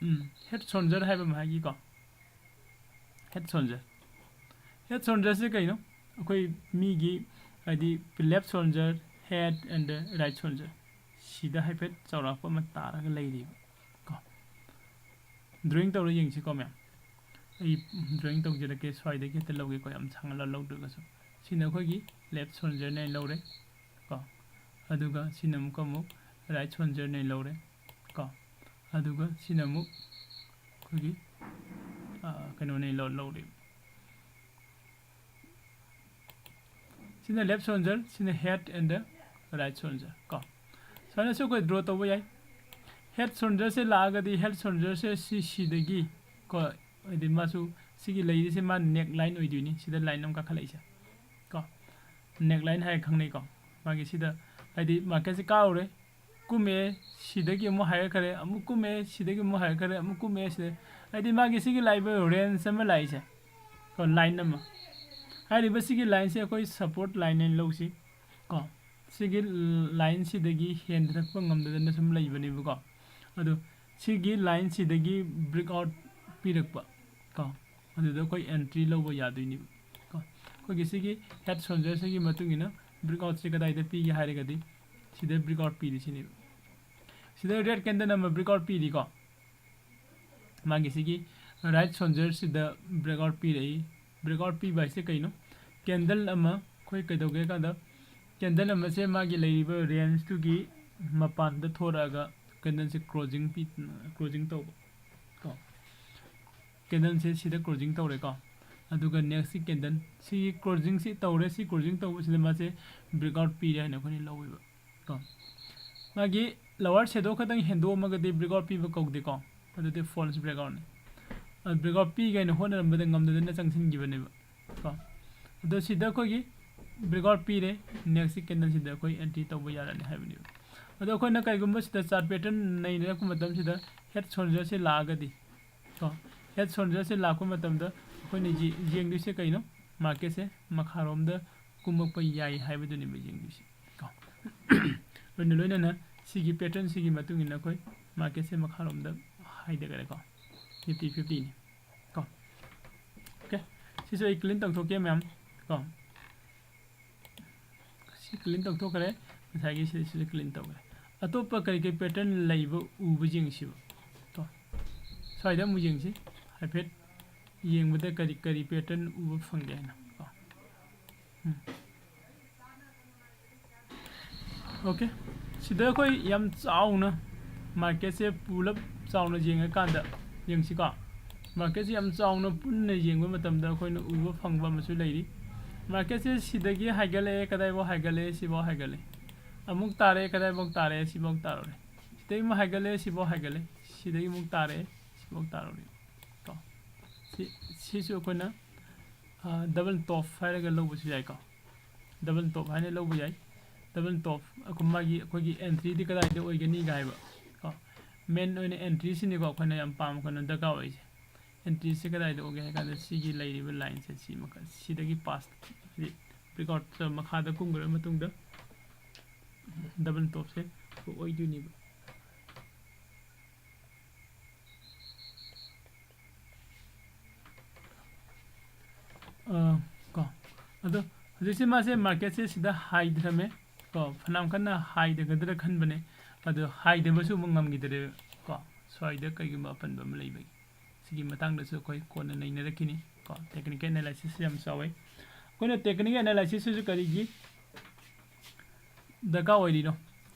ꯎꯝ, head shoulder ꯍꯥꯏꯕ ꯑꯃ ꯍꯥꯏꯈꯤꯀꯣ꯫ Head shoulder, head shoulder ꯁꯦ ꯀꯩꯅꯣ? ꯑꯩꯈꯣꯏ ꯃꯤꯒꯤ, ꯍꯥꯏꯗꯤ, left shoulder, head and right shoulder, ꯁꯤꯗ ꯍꯥꯏꯐꯦꯠ ꯆꯥꯎꯔꯥꯛꯄ ꯑꯃ ꯇꯥꯔꯒ ꯂꯩꯔꯤꯕ ꯀꯣ꯫ Drawing ꯇꯧꯔ ꯌꯦꯡꯁꯤꯀꯣ ꯃꯌꯥꯝ꯫ ꯑꯩ drawing ꯇꯧꯖꯔꯛꯀꯦ, ꯁ꯭ꯋꯥꯏꯗꯒꯤ ꯍꯦꯛꯇ ꯂꯧꯒꯦꯀꯣ, ꯌꯥꯝ ꯁꯥꯡꯅ ꯂꯧꯗ꯭ꯔꯒꯁꯨ꯫ ꯁꯤꯅ ꯑꯩꯈꯣꯏꯒꯤ left shoulderꯅꯦ ꯂꯧꯔꯦ ꯀꯣ꯫ ꯑꯗꯨꯒ ꯁꯤꯅ ꯑꯃꯨꯛꯀ ꯑꯃꯨꯛ right shoulderꯅꯦ ꯂꯧꯔꯦ ꯀꯣ꯫ ꯑꯗꯨꯒ ꯁꯤꯅ ꯑꯃꯨꯛ ꯑꯩꯈꯣꯏꯒꯤ ꯀꯩꯅꯣꯅꯦ ꯂꯧꯔꯤꯕ꯫ ꯁꯤꯅ left shoulder, ꯁꯤꯅ head and the right shoulder ꯀꯣ꯫ ꯁꯨꯃꯥꯏꯅꯁꯨ ꯑꯩꯈꯣꯏ ꯗ꯭ꯔꯣ ꯇꯧꯕ ꯌꯥꯏ꯫ Head shoulderꯁꯦ ꯂꯥꯛꯑꯒꯗꯤ head shoulderꯁꯦ ꯁꯤ ꯁꯤꯗꯒꯤ ꯀꯣ, ꯍꯥꯏꯗꯤ ꯃꯥꯁꯨ ꯁꯤꯒꯤ ꯂꯩꯔꯤꯁꯦ ꯃꯥ neck line ꯑꯣꯏꯗꯣꯏꯅꯤ, ꯁꯤꯗ line ꯑꯃ ꯀꯥꯈꯠꯂꯛꯏꯁꯦ ꯀꯣ꯫ Neck line ꯍꯥꯏꯔ ꯈꯪꯅꯩꯀꯣ꯫ ꯃꯥꯒꯤ ꯁꯤꯗ ꯍꯥꯏꯗꯤ marketꯁꯦ ꯀꯥꯔꯨꯔꯦ, ꯀꯨꯝꯃꯛꯑꯦ, ꯁꯤꯗꯒꯤ ꯑꯃꯨꯛ ꯍꯥꯏꯒꯠꯈ꯭ꯔꯦ, ꯑꯃꯨꯛ ꯀꯨꯝꯃꯛꯑꯦ, ꯁꯤꯗꯒꯤ ꯑꯃꯨꯛ ꯍꯥꯏꯒꯠꯈ꯭ꯔꯦ, ꯑꯃꯨꯛ ꯀꯨꯝꯃꯛꯑꯦ, ꯁꯤꯗ ꯍꯥꯏꯗꯤ ꯃꯥꯒꯤ ꯁꯤꯒꯤ ꯂꯥꯛꯏꯕ range ꯑꯃ ꯂꯥꯛꯏꯁꯦ ꯀꯣ, line ꯑꯃ꯫ ꯍꯥꯏꯔꯤꯕ ꯁꯤꯒꯤ lineꯁꯦ ꯑꯩꯈꯣꯏ support line ꯍꯥꯏꯅ ꯂꯧꯁꯤ ꯀꯣ꯫ ꯁꯤꯒꯤ lineꯁꯤꯗꯒꯤ ꯍꯦꯟꯊꯔꯛꯄ ꯉꯝꯗꯗꯅ ꯁꯨꯝ ꯂꯩꯕꯅꯦꯕꯀꯣ꯫ ꯑꯗꯣ ꯁꯤꯒꯤ lineꯁꯤꯗꯒꯤ breakout ꯄꯤꯔꯛꯄ ꯀꯣ, ꯑꯗꯨꯗ ꯑꯩꯈꯣꯏ entry ꯂꯧꯕ ꯌꯥꯗꯣꯏꯅꯦꯕ ꯀꯣ꯫ ꯑꯩꯈꯣꯏꯒꯤ ꯁꯤꯒꯤ head shoulderꯁꯤꯒꯤ ꯃꯇꯨꯡ ꯏꯟꯅ breakoutꯁꯦ ꯀꯗꯥꯏꯗ ꯄꯤꯒꯦ ꯍꯥꯏꯔꯒꯗꯤ ꯁꯤꯗ breakout ꯄꯤꯔꯤꯁꯤꯅꯦꯕ꯫ ꯁꯤꯗ red candle ꯑꯃ breakout ꯄꯤꯔꯤꯀꯣ꯫ ꯃꯥꯒꯤ ꯁꯤꯒꯤ right shoulderꯁꯤꯗ breakout ꯄꯤꯔꯛꯏ꯫ Breakout ꯄꯤꯕ ꯍꯥꯏꯁꯦ ꯀꯩꯅꯣ? Candle ꯑꯃ ꯑꯩꯈꯣꯏ ꯀꯩꯗꯧꯒꯦ ꯀꯥꯟꯗ candle ꯑꯃꯁꯦ ꯃꯥꯒꯤ ꯂꯩꯔꯤꯕ rangeꯇꯨꯒꯤ ꯃꯄꯥꯟꯗ ꯊꯣꯔꯛꯑꯒ candleꯁꯦ closing ꯄꯤ, closing ꯇꯧꯕ ꯀꯣ꯫ Candleꯁꯦ ꯁꯤꯗ closing ꯇꯧꯔꯦꯀꯣ꯫ ꯑꯗꯨꯒ next candle, ꯁꯤꯒꯤ closingꯁꯤ ꯇꯧꯔꯦ, ꯁꯤ closing ꯇꯧꯕꯁꯤꯗ ꯃꯥꯁꯦ breakout ꯄꯤꯔꯦ ꯍꯥꯏꯅ ꯑꯩꯈꯣꯏꯅ ꯂꯧꯋꯦꯕ ꯀꯣ꯫ ꯃꯥꯒꯤ lower shadow ꯈꯛꯇꯪ ꯍꯦꯟꯗꯣꯛꯑꯝꯃꯒꯗꯤ breakout ꯄꯤꯕ ꯀꯧꯗꯦꯀꯣ, ꯑꯗꯨꯗꯤ false breakoutꯅꯤ꯫ ꯑꯗꯨ breakout ꯄꯤꯒꯦ ꯍꯥꯏꯅ ꯍꯣꯠꯅꯔꯝꯕꯗ ꯉꯝꯗꯗꯅ ꯆꯪꯁꯤꯟꯈꯤꯕꯅꯦꯕ ꯀꯣ꯫ ꯑꯗꯣ ꯁꯤꯗ ꯑꯩꯈꯣꯏꯒꯤ breakout ꯄꯤꯔꯦ, next candleꯁꯤꯗ ꯑꯩꯈꯣꯏ entry ꯇꯧꯕ ꯌꯥꯔꯅꯤ ꯍꯥꯏꯕꯅꯦꯕ꯫ ꯑꯗꯣ ꯑꯩꯈꯣꯏꯅ ꯀꯩꯒꯨꯝꯕ ꯁꯤꯗ chart pattern ꯅꯩꯅꯔꯛꯄ ꯃꯇꯝꯁꯤꯗ head shoulderꯁꯦ ꯂꯥꯛꯑꯒꯗꯤ ꯀꯣ, head shoulderꯁꯦ ꯂꯥꯛꯄ ꯃꯇꯝꯗ ꯑꯩꯈꯣꯏꯅ ꯌꯦ-, ꯌꯦꯡꯗꯣꯏꯁꯦ ꯀꯩꯅꯣ? Marketꯁꯦ ꯃꯈꯥꯔꯣꯝꯗ ꯀꯨꯝꯃꯛꯄ ꯌꯥꯏ ꯍꯥꯏꯕꯗꯨꯅꯦꯕ ꯌꯦꯡꯗꯣꯏꯁꯦ ꯀꯣ꯫ ꯂꯣꯏꯅ ꯂꯣꯏꯅꯅ ꯁꯤꯒꯤ patternꯁꯤꯒꯤ ꯃꯇꯨꯡ ꯏꯟꯅ ꯑꯩꯈꯣꯏ marketꯁꯦ ꯃꯈꯥꯔꯣꯝꯗ ꯍꯥꯏꯊꯈꯔꯦꯀꯣ, Nifty fiftyꯅꯤ ꯀꯣ꯫ Okay, ꯁꯤꯁꯨ ꯑꯩ clean ꯇꯧꯊꯣꯛꯀꯦ ꯃꯌꯥꯝ ꯀꯣ꯫ ꯁꯤ clean ꯇꯧꯊꯣꯛꯈ꯭ꯔꯦ, ꯉꯁꯥꯏꯒꯤ ꯁꯤꯗꯩꯁꯤꯁꯨ clean ꯇꯧꯈ꯭ꯔꯦ꯫ ꯑꯇꯣꯞꯄ ꯀꯔꯤ ꯀꯔꯤ pattern ꯂꯩꯕ ꯎꯕ ꯌꯦꯡꯁꯤꯕ ꯀꯣ꯫ ꯁ꯭ꯋꯥꯏꯗ ꯑꯃꯨꯛ ꯌꯦꯡꯁꯤ, ꯍꯥꯏꯐꯦꯠ ꯌꯦꯡꯕꯗ ꯀꯔꯤ ꯀꯔꯤ pattern ꯎꯕ ꯐꯪꯒꯦ ꯍꯥꯏꯅ ꯀꯣ꯫ ꯎꯝ꯫ ꯑꯣꯀꯦ, ꯁꯤꯗ ꯑꯩꯈꯣꯏ ꯌꯥꯝ ꯆꯥꯎꯅ ꯃꯥꯔꯀꯦꯠꯁꯦ ꯄꯨꯂꯞ ꯆꯥꯎꯅ ꯌꯦꯡꯉꯀꯥꯟꯗ, ꯌꯦꯡꯁꯤꯀꯣ, ꯃꯥꯔꯀꯦꯠꯁꯦ ꯌꯥꯝ ꯆꯥꯎꯅ ꯄꯨꯟꯅ ꯌꯦꯡꯕ ꯃꯇꯝꯗ ꯑꯩꯈꯣꯏꯅ ꯎꯕ ꯐꯪꯕ ꯑꯃꯁꯨ ꯂꯩꯔꯤ꯫ ꯃꯥꯔꯀꯦꯠꯁꯦ ꯁꯤꯗꯒꯤ ꯍꯥꯏꯒꯠꯂꯛꯑꯦ, ꯀꯗꯥꯏꯐꯥꯎ ꯍꯥꯏꯒꯠꯂꯛꯑꯦ? ꯁꯤꯐꯥꯎ ꯍꯥꯏꯒꯠꯂꯦ꯫ ꯑꯃꯨꯛ ꯇꯥꯔꯛꯑꯦ, ꯀꯗꯥꯏꯐꯥꯎ ꯇꯥꯔꯛꯑꯦ? ꯁꯤꯐꯥꯎ ꯇꯥꯔꯛꯑꯦ꯫ ꯁꯤꯗꯒꯤ ꯑꯃꯨꯛ ꯍꯥꯏꯒꯠꯂꯛꯑꯦ, ꯁꯤꯐꯥꯎ ꯍꯥꯏꯒꯠꯂꯦ꯫ ꯁꯤꯗꯒꯤ ꯑꯃꯨꯛ ꯇꯥꯔꯛꯑꯦ, ꯁꯤꯐꯥꯎ ꯇꯥꯔꯛꯑꯦ꯫ ꯀꯣ, ꯁꯤ, ꯁꯤꯁꯨ ꯑꯩꯈꯣꯏꯅ ꯗꯕꯜ ꯇꯣꯞ ꯍꯥꯏꯔꯒ ꯂꯧꯕꯁꯨ ꯌꯥꯏꯀꯣ꯫ ꯗꯕꯜ ꯇꯣꯞ ꯍꯥꯏꯅ ꯂꯧꯕ ꯌꯥꯏ꯫ ꯗꯕꯜ ꯇꯣꯞ, ꯑꯩꯈꯣꯏ ꯃꯥꯒꯤ, ꯑꯩꯈꯣꯏꯒꯤ ꯑꯦꯟꯇ꯭ꯔꯤꯗꯤ ꯀꯗꯥꯏꯗ ꯑꯣꯏꯒꯅꯤꯒ ꯍꯥꯏꯕ ꯀꯣ꯫ ꯃꯦꯟ ꯑꯣꯏꯅ ꯑꯦꯟꯇ꯭ꯔꯤꯁꯤꯅꯤꯀꯣ ꯑꯩꯈꯣꯏꯅ ꯌꯥꯝ ꯄꯥꯝꯕ, ꯑꯩꯈꯣꯏꯅ ꯗꯔꯀꯥꯔ ꯑꯣꯏꯔꯤꯁꯦ꯫ ꯑꯦꯟꯇ꯭ꯔꯤꯁꯦ ꯀꯗꯥꯏꯗ ꯑꯣꯏꯒꯦ ꯍꯥꯏ ꯀꯥꯟꯗ ꯁꯤꯒꯤ ꯂꯩꯔꯤꯕ ꯂꯥꯏꯟꯁꯦ, ꯁꯤ ꯃꯈ-, ꯁꯤꯗꯒꯤ ꯄꯥꯁ, ꯍꯥꯏꯗꯤ ꯕ꯭ꯔꯦꯛꯑꯥꯎꯠ ꯃꯈꯥꯗ ꯀꯨꯝꯈ꯭ꯔꯕ ꯃꯇꯨꯡꯗ ꯗꯕꯜ ꯇꯣꯞꯁꯦ ꯑꯣꯏꯗꯣꯏꯅꯦꯕ꯫ ꯑ, ꯀꯣ, ꯑꯗꯣ ꯍꯧꯖꯤꯛꯁꯦ ꯃꯥꯁꯦ ꯃꯥꯔꯀꯦꯠꯁꯦ ꯁꯤꯗ ꯍꯥꯏ ꯊꯝꯃꯦ ꯀꯣ, ꯐꯅꯌꯥꯝ ꯀꯟꯅ ꯍꯥꯏꯊꯒꯗ꯭ꯔꯥ ꯈꯟꯕꯅꯦ, ꯑꯗꯣ ꯍꯥꯏꯊꯕꯁꯨ ꯑꯃꯨꯛ ꯉꯝꯈꯤꯗ꯭ꯔꯦ ꯀꯣ, ꯁ꯭ꯋꯥꯏꯗ ꯀꯩꯒꯨꯝꯕ ꯑꯄꯟꯕ ꯑꯃ ꯂꯩꯕꯒꯤ꯫ ꯁꯤꯒꯤ ꯃꯇꯥꯡꯗꯁꯨ ꯑꯩꯈꯣꯏ ꯀꯣꯟꯅ ꯅꯩꯅꯔꯛꯈꯤꯅꯤ ꯀꯣ꯫ ꯇꯦꯛꯅꯤꯀꯦꯜ ꯑꯦꯅꯥꯂꯥꯏꯁꯤꯁꯁꯤ ꯌꯥꯝ ꯆꯥꯎꯋꯦ꯫ ꯑꯩꯈꯣꯏꯅ ꯇꯦꯛꯅꯤꯀꯦꯜ ꯑꯦꯅꯥꯂꯥꯏꯁꯤꯁꯁꯤꯁꯨ ꯀꯔꯤꯒꯤ ꯗꯔꯀꯥꯔ ꯑꯣꯏꯔꯤꯅꯣ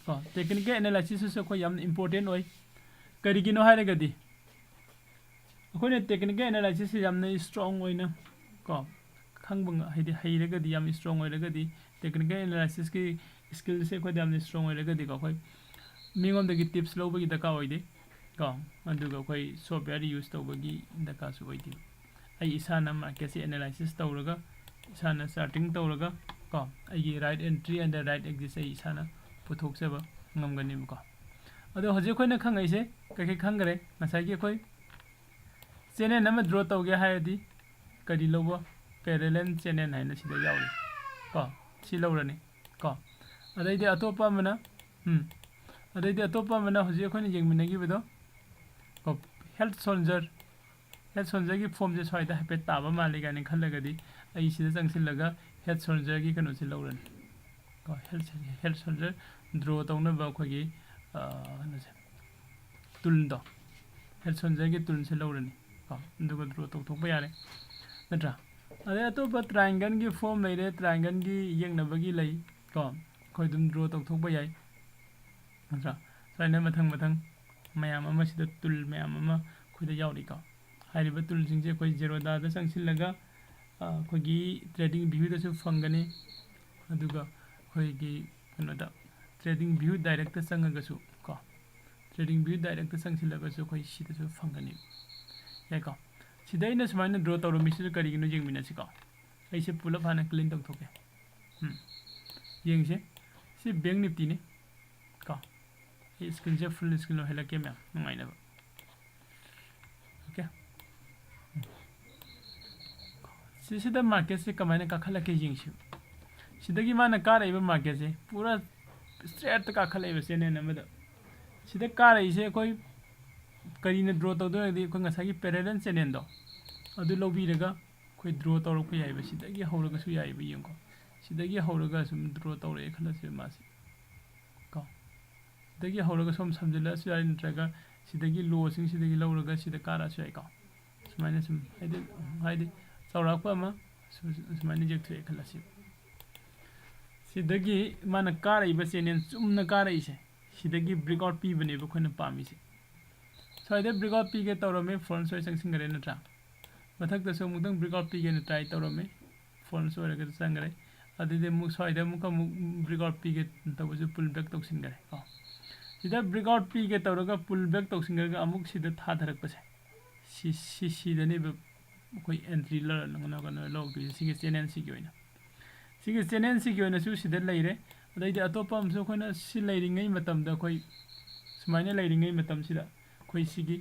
ꯀꯣ? ꯇꯦꯛꯅꯤꯀꯦꯜ ꯑꯦꯅꯥꯂꯥꯏꯁꯤꯁꯁꯤꯁꯨ ꯑꯩꯈꯣꯏ ꯌꯥꯝꯅ ꯏꯝꯄꯣꯔꯇꯦꯟ ꯑꯣꯏ꯫ ꯀꯔꯤꯒꯤꯅꯣ ꯍꯥꯏꯔꯒꯗꯤ ꯑꯩꯈꯣꯏꯅ ꯇꯦꯛꯅꯤꯀꯦꯜ ꯑꯦꯅꯥꯂꯥꯏꯁꯤꯁꯁꯤ ꯌꯥꯝꯅ ꯏꯁꯇ꯭ꯔꯣꯡ ꯑꯣꯏꯅ ꯀꯣ, ꯈꯪꯕ ꯉ-, ꯍꯥꯏꯗꯤ ꯍꯩꯔꯒꯗꯤ, ꯌꯥꯝ ꯏꯁꯇ꯭ꯔꯣꯡ ꯑꯣꯏꯔꯒꯗꯤ, ꯇꯦꯛꯅꯤꯀꯦꯜ ꯑꯦꯅꯥꯂꯥꯏꯁꯤꯁꯀꯤ ꯁ꯭ꯀꯤꯜꯁꯦ ꯑꯩꯈꯣꯏꯗ ꯌꯥꯝꯅ ꯏꯁꯇ꯭ꯔꯣꯡ ꯑꯣꯏꯔꯒꯗꯤꯀꯣ, ꯑꯩꯈꯣꯏ ꯃꯤꯉꯣꯟꯗꯒꯤ ꯇꯤꯞꯁ ꯂꯧꯕꯒꯤ ꯗꯔꯀꯥꯔ ꯑꯣꯏꯗꯦ ꯀꯣ, ꯑꯗꯨꯒ ꯑꯩꯈꯣꯏ ꯁꯣꯐꯋꯦꯌꯔ ꯌꯨꯁ ꯇꯧꯕꯒꯤ ꯗꯔꯀꯥꯔꯁꯨ ꯑꯣꯏꯗꯦ꯫ ꯑꯩ ꯏꯁꯥꯅ ꯃꯥꯔꯀꯦꯠꯁꯦ ꯑꯦꯅꯥꯂꯥꯏꯁꯤꯁ ꯇꯧꯔꯒ, ꯏꯁꯥꯅ ꯆꯥꯔꯇꯤꯡ ꯇꯧꯔꯒ ꯀꯣ, ꯑꯩꯒꯤ right entry and the right exit ꯑꯩ ꯏꯁꯥꯅ ꯄꯨꯊꯣꯛꯆꯕ ꯉꯝꯒꯅꯦꯕꯀꯣ꯫ ꯑꯗꯣ ꯍꯧꯖꯤꯛ ꯑꯩꯈꯣꯏꯅ ꯈꯪꯉꯛꯏꯁꯦ ꯀꯩꯀꯩ ꯈꯪꯈ꯭ꯔꯦ? ꯉꯁꯥꯏꯒꯤ ꯑꯩꯈꯣꯏ ꯆꯦꯅꯦꯜ ꯑꯃ ꯗ꯭ꯔꯣ ꯇꯧꯒꯦ ꯍꯥꯏꯔꯗꯤ ꯀꯔꯤ ꯂꯧꯕ? ꯄꯦꯔꯦꯂꯦꯜ ꯆꯦꯅꯦꯜ ꯍꯥꯏꯅ ꯁꯤꯗ ꯌꯥꯎꯔꯤ ꯀꯣ, ꯁꯤ ꯂꯧꯔꯅꯤ ꯀꯣ꯫ ꯑꯗꯩꯗꯤ ꯑꯇꯣꯞꯄ ꯑꯃꯅ, ꯎꯝ, ꯑꯗꯩꯗꯤ ꯑꯇꯣꯞꯄ ꯑꯃꯅ ꯍꯧꯖꯤꯛ ꯑꯩꯈꯣꯏꯅ ꯌꯦꯡꯃꯤꯟꯅꯈꯤꯕꯗꯣ ꯀꯣ, ꯍꯦꯠ ꯁꯣꯜꯖꯔ꯫ ꯍꯦꯠ ꯁꯣꯜꯖꯔꯒꯤ ꯐꯣꯝꯁꯦ ꯁ꯭ꯋꯥꯏꯗ ꯍꯥꯏꯐꯦꯠ ꯇꯥꯕ ꯃꯥꯜꯂꯤ ꯀꯥꯏꯅ ꯈꯜꯂꯒꯗꯤ ꯑꯩ ꯁꯤꯗ ꯆꯪꯁꯤꯜꯂꯒ ꯍꯦꯠ ꯁꯣꯜꯖꯔꯒꯤ ꯀꯩꯅꯣꯁꯦ ꯂꯧꯔꯅꯤ ꯀꯣ꯫ ꯍꯦꯠ, ꯍꯦꯠ ꯁꯣꯜꯖꯔ ꯗ꯭ꯔꯣ ꯇꯧꯅꯕ ꯑꯩꯈꯣꯏꯒꯤ, ꯑ, ꯀꯩꯅꯣꯁꯦ, ꯇꯨꯜꯗꯣ, ꯍꯦꯠ ꯁꯣꯜꯖꯔꯒꯤ ꯇꯨꯜꯁꯦ ꯂꯧꯔꯅꯤ ꯀꯣ, ꯑꯗꯨꯒ ꯗ꯭ꯔꯣ ꯇꯧꯊꯣꯛꯄ ꯌꯥꯔꯦ, ꯅꯠꯇ꯭ꯔꯥ? ꯑꯗꯩ ꯑꯇꯣꯞꯄ triangle-ꯒꯤ form ꯂꯩꯔꯦ, triangle-ꯒꯤ ꯌꯦꯛꯅꯕꯒꯤ ꯂꯩ ꯀꯣ, ꯑꯩꯈꯣꯏ ꯑꯗꯨꯝ draw ꯇꯧꯊꯣꯛꯄ ꯌꯥꯏ, ꯅꯠꯇ꯭ꯔꯥ? ꯁꯨꯃꯥꯏꯅ ꯃꯊꯪ ꯃꯊꯪ ꯃꯌꯥꯝ ꯑꯃ ꯁꯤꯗ tool ꯃꯌꯥꯝ ꯑꯃ ꯑꯩꯈꯣꯏꯗ ꯌꯥꯎꯔꯤꯀꯣ꯫ ꯍꯥꯏꯔꯤꯕ tool-ꯁꯤꯡꯁꯦ ꯑꯩꯈꯣꯏ Zerodha-ꯗ ꯆꯪꯁꯤꯜꯂꯒ, ꯑ, ꯑꯩꯈꯣꯏꯒꯤ trading view-ꯗꯁꯨ ꯐꯪꯒꯅꯤ, ꯑꯗꯨꯒ ꯑꯩꯈꯣꯏꯒꯤ ꯀꯩꯅꯣꯗ trading view direct-ꯇ ꯆꯪꯉꯒꯁꯨ ꯀꯣ, trading view direct-ꯇ ꯆꯪꯁꯤꯜꯂꯒꯁꯨ ꯑꯩꯈꯣꯏ ꯁꯤꯗꯁꯨ ꯐꯪꯒꯅꯤ꯫ ꯌꯥꯏꯀꯣ? ꯁꯤꯗ ꯑꯩꯅ ꯁꯨꯃꯥꯏꯅ draw ꯇꯧꯔꯝꯃꯤꯁꯤꯁꯨ ꯀꯔꯤꯒꯤꯅꯣ ꯌꯦꯡꯃꯤꯟꯅꯁꯤꯀꯣ꯫ ꯑꯩꯁꯦ ꯄꯨꯂꯞ ꯍꯥꯟꯅ clean ꯇꯧꯊꯣꯛꯀꯦ꯫ ꯎꯝ꯫ ꯌꯦꯡꯁꯦ꯫ ꯁꯤ Bank Nifty-ꯅꯤ ꯀꯣ꯫ ꯑꯩ screen-ꯁꯦ full screen ꯑꯣꯏꯍꯜꯂꯛꯀꯦ ꯃꯌꯥꯝ ꯅꯨꯡꯉꯥꯏꯅꯕ꯫ Okay꯫ ꯁꯤꯁꯤꯗ market-ꯁꯦ ꯀꯃꯥꯏꯅ ꯀꯥꯈꯠꯂꯛꯀꯦ ꯌꯦꯡꯁꯤ꯫ ꯁꯤꯗꯒꯤ ꯃꯥꯅ ꯀꯥꯔꯛꯏꯕ market-ꯁꯦ ꯄꯨꯔꯥ straight-ꯇ ꯀꯥꯈꯠꯂꯛꯏꯕ channel ꯑꯃꯗ꯫ ꯁꯤꯗ ꯀꯥꯔꯛꯏꯁꯦ ꯑꯩꯈꯣꯏ ꯀꯔꯤꯅ draw ꯇꯧꯗꯣꯏꯅꯣ ꯍꯥꯏꯗꯤ ꯑꯩꯈꯣꯏ ꯉꯁꯥꯏꯒꯤ parallel channel-ꯗꯣ ꯑꯗꯨ ꯂꯧꯕꯤꯔꯒ ꯑꯩꯈꯣꯏ draw ꯇꯧꯔꯛꯄ ꯌꯥꯏꯑꯕ꯫ ꯁꯤꯗꯒꯤ ꯍꯧꯔꯒꯁꯨ ꯌꯥꯏꯑꯕ, ꯌꯦꯡꯉꯨꯀꯣ꯫ ꯁꯤꯗꯒꯤ ꯍꯧꯔꯒ ꯁꯨꯝ draw ꯇꯧꯔꯛꯑꯦ ꯈꯜꯂꯁꯦꯕ ꯃꯥꯁꯦ ꯀꯣ꯫ ꯁꯤꯗꯒꯤ ꯍꯧꯔꯒ ꯁꯣꯝ ꯁꯝꯖꯤꯜꯂꯛꯑꯁꯨ ꯌꯥꯏ, ꯅꯠꯇ꯭ꯔꯒ ꯁꯤꯗꯒꯤ low-ꯁꯤꯡꯁꯤꯗꯒꯤ ꯂꯧꯔꯒ ꯁꯤꯗ ꯀꯥꯔꯛꯑꯁꯨ ꯌꯥꯏꯀꯣ꯫ ꯁꯨꯃꯥꯏꯅ ꯁꯨꯝ ꯍꯥꯏꯗꯤ, ꯍꯥꯏꯗꯤ ꯆꯥꯎꯔꯥꯛꯄ ꯑꯃ ꯁꯨ-, ꯁꯨꯃꯥꯏꯅ ꯌꯦꯛꯊꯣꯛꯑꯦ ꯈꯜꯂꯁꯤ꯫ ꯁꯤꯗꯒꯤ ꯃꯥꯅ ꯀꯥꯔꯛꯏꯕ channel ꯆꯨꯝꯅ ꯀꯥꯔꯛꯏꯁꯦ, ꯁꯤꯗꯒꯤ breakout ꯄꯤꯕꯅꯦꯕ ꯑꯩꯈꯣꯏꯅ ꯄꯥꯝꯃꯤꯁꯦ꯫ ꯁ꯭ꯋꯥꯏꯗ breakout ꯄꯤꯒꯦ ꯇꯧꯔꯝꯃꯦ, false ꯑꯣꯏ ꯆꯪꯁꯤꯟꯈꯔꯦ ꯅꯠꯇ꯭ꯔꯥ? ꯃꯊꯛꯇꯁꯨ ꯑꯃꯨꯛꯇꯪ breakout ꯄꯤꯒꯦꯅ try ꯇꯧꯔꯝꯃꯦ, false ꯑꯣꯏꯔꯒ ꯆꯪꯈ꯭ꯔꯦ꯫ ꯑꯗꯨꯗꯤ ꯑꯃꯨꯛ ꯁ꯭ꯋꯥꯏꯗ ꯑꯃꯨꯛꯀ ꯑꯃꯨꯛ breakout ꯄꯤꯒꯦ ꯇꯧꯕꯁꯨ pull back ꯇꯧꯁꯤꯟꯈꯔꯦ ꯀꯣ꯫ ꯁꯤꯗ breakout ꯄꯤꯒꯦ ꯇꯧꯔꯒ pull back ꯇꯧꯁꯤꯟꯈ꯭ꯔꯒ ꯑꯃꯨꯛ ꯁꯤꯗ ꯊꯥꯊꯔꯛꯄꯁꯦ, ꯁꯤ, ꯁꯤ, ꯁꯤꯗꯅꯦꯕ ꯑꯩꯈꯣꯏ entry ꯂꯧ-, ꯀꯩꯅꯣ, ꯀꯩꯅꯣ ꯂꯧꯗꯣꯏꯁꯦ, ꯁꯤꯒꯤ channel-ꯁꯤꯒꯤ ꯑꯣꯏꯅ꯫ ꯁꯤꯒꯤ channel-ꯁꯤꯒꯤ ꯑꯣꯏꯅꯁꯨ ꯁꯤꯗ ꯂꯩꯔꯦ꯫ ꯑꯗꯩꯗꯤ ꯑꯇꯣꯞꯄ ꯑꯃꯁꯨ ꯑꯩꯈꯣꯏꯅ ꯁꯤ ꯂꯩꯔꯤꯉꯩ ꯃꯇꯝꯗ, ꯑꯩꯈꯣꯏ ꯁꯨꯃꯥꯏꯅ ꯂꯩꯔꯤꯉꯩ ꯃꯇꯝꯁꯤꯗ ꯑꯩꯈꯣꯏ ꯁꯤꯒꯤ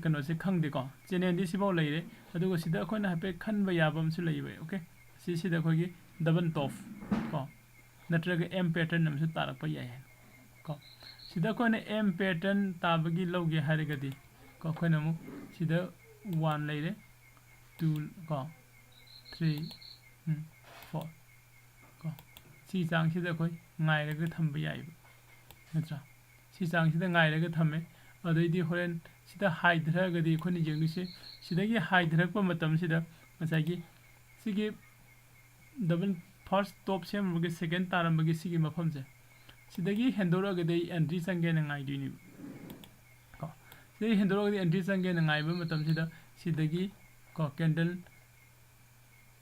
ꯀꯩꯅꯣꯁꯦ ꯈꯪꯗꯦꯀꯣ, channel-ꯗꯤ ꯁꯤꯐꯥꯎ ꯂꯩꯔꯦ꯫ ꯑꯗꯨꯒ ꯁꯤꯗ ꯑꯩꯈꯣꯏꯅ ꯍꯥꯏꯐꯦꯠ ꯈꯟꯕ ꯌꯥꯕ ꯑꯃꯁꯨ ꯂꯩꯕ, okay? ꯁꯤꯁꯤꯗ ꯑꯩꯈꯣꯏꯒꯤ double top ꯀꯣ, ꯅꯠꯇ꯭ꯔꯒ M pattern ꯑꯃꯁꯨ ꯇꯥꯔꯛꯄ ꯌꯥꯏ ꯍꯥꯏꯅ ꯀꯣ꯫ ꯁꯤꯗ ꯑꯩꯈꯣꯏꯅ M pattern ꯇꯥꯕꯒꯤ ꯂꯧꯒꯦ ꯍꯥꯏꯔꯒꯗꯤ ꯀꯣ, ꯑꯩꯈꯣꯏꯅ ꯑꯃꯨꯛ ꯁꯤꯗ one ꯂꯩꯔꯦ, two ꯀꯣ, three, ꯎꯝ, four ꯀꯣ꯫ ꯁꯤ ꯆꯥꯡꯁꯤꯗ ꯑꯩꯈꯣꯏ ꯉꯥꯏꯔꯒ ꯊꯝꯕ ꯌꯥꯏꯕ, ꯅꯠꯇ꯭ꯔꯥ? ꯁꯤ ꯆꯥꯡꯁꯤꯗ ꯉꯥꯏꯔꯒ ꯊꯝꯃꯦ꯫ ꯑꯗꯩꯗꯤ ꯍꯣꯔꯦꯟ ꯁꯤꯗ ꯍꯥꯏꯊꯔꯒꯗꯤ ꯑꯩꯈꯣꯏꯅ ꯌꯦꯡꯗꯣꯏꯁꯦ, ꯁꯤꯗꯒꯤ ꯍꯥꯏꯊꯔꯛꯄ ꯃꯇꯝꯁꯤꯗ ꯉꯁꯥꯏꯒꯤ ꯁꯤꯒꯤ double first top ꯁꯦꯝꯃꯨꯕꯒꯤ second ꯇꯥꯔꯝꯕꯒꯤ ꯁꯤꯒꯤ ꯃꯐꯝꯁꯦ, ꯁꯤꯗꯒꯤ ꯍꯦꯟꯗꯣꯔꯛꯑꯒꯗꯤ ꯑꯩ entry ꯆꯪꯒꯦꯅ ꯉꯥꯏꯗꯣꯏꯅꯦꯕ꯫ ꯀꯣ, ꯁꯤꯗꯒꯤ ꯍꯦꯟꯗꯣꯔꯛꯑꯒꯗꯤ entry ꯆꯪꯒꯦꯅ ꯉꯥꯏꯕ ꯃꯇꯝꯁꯤꯗ ꯁꯤꯗꯒꯤ, ꯀꯣ, candle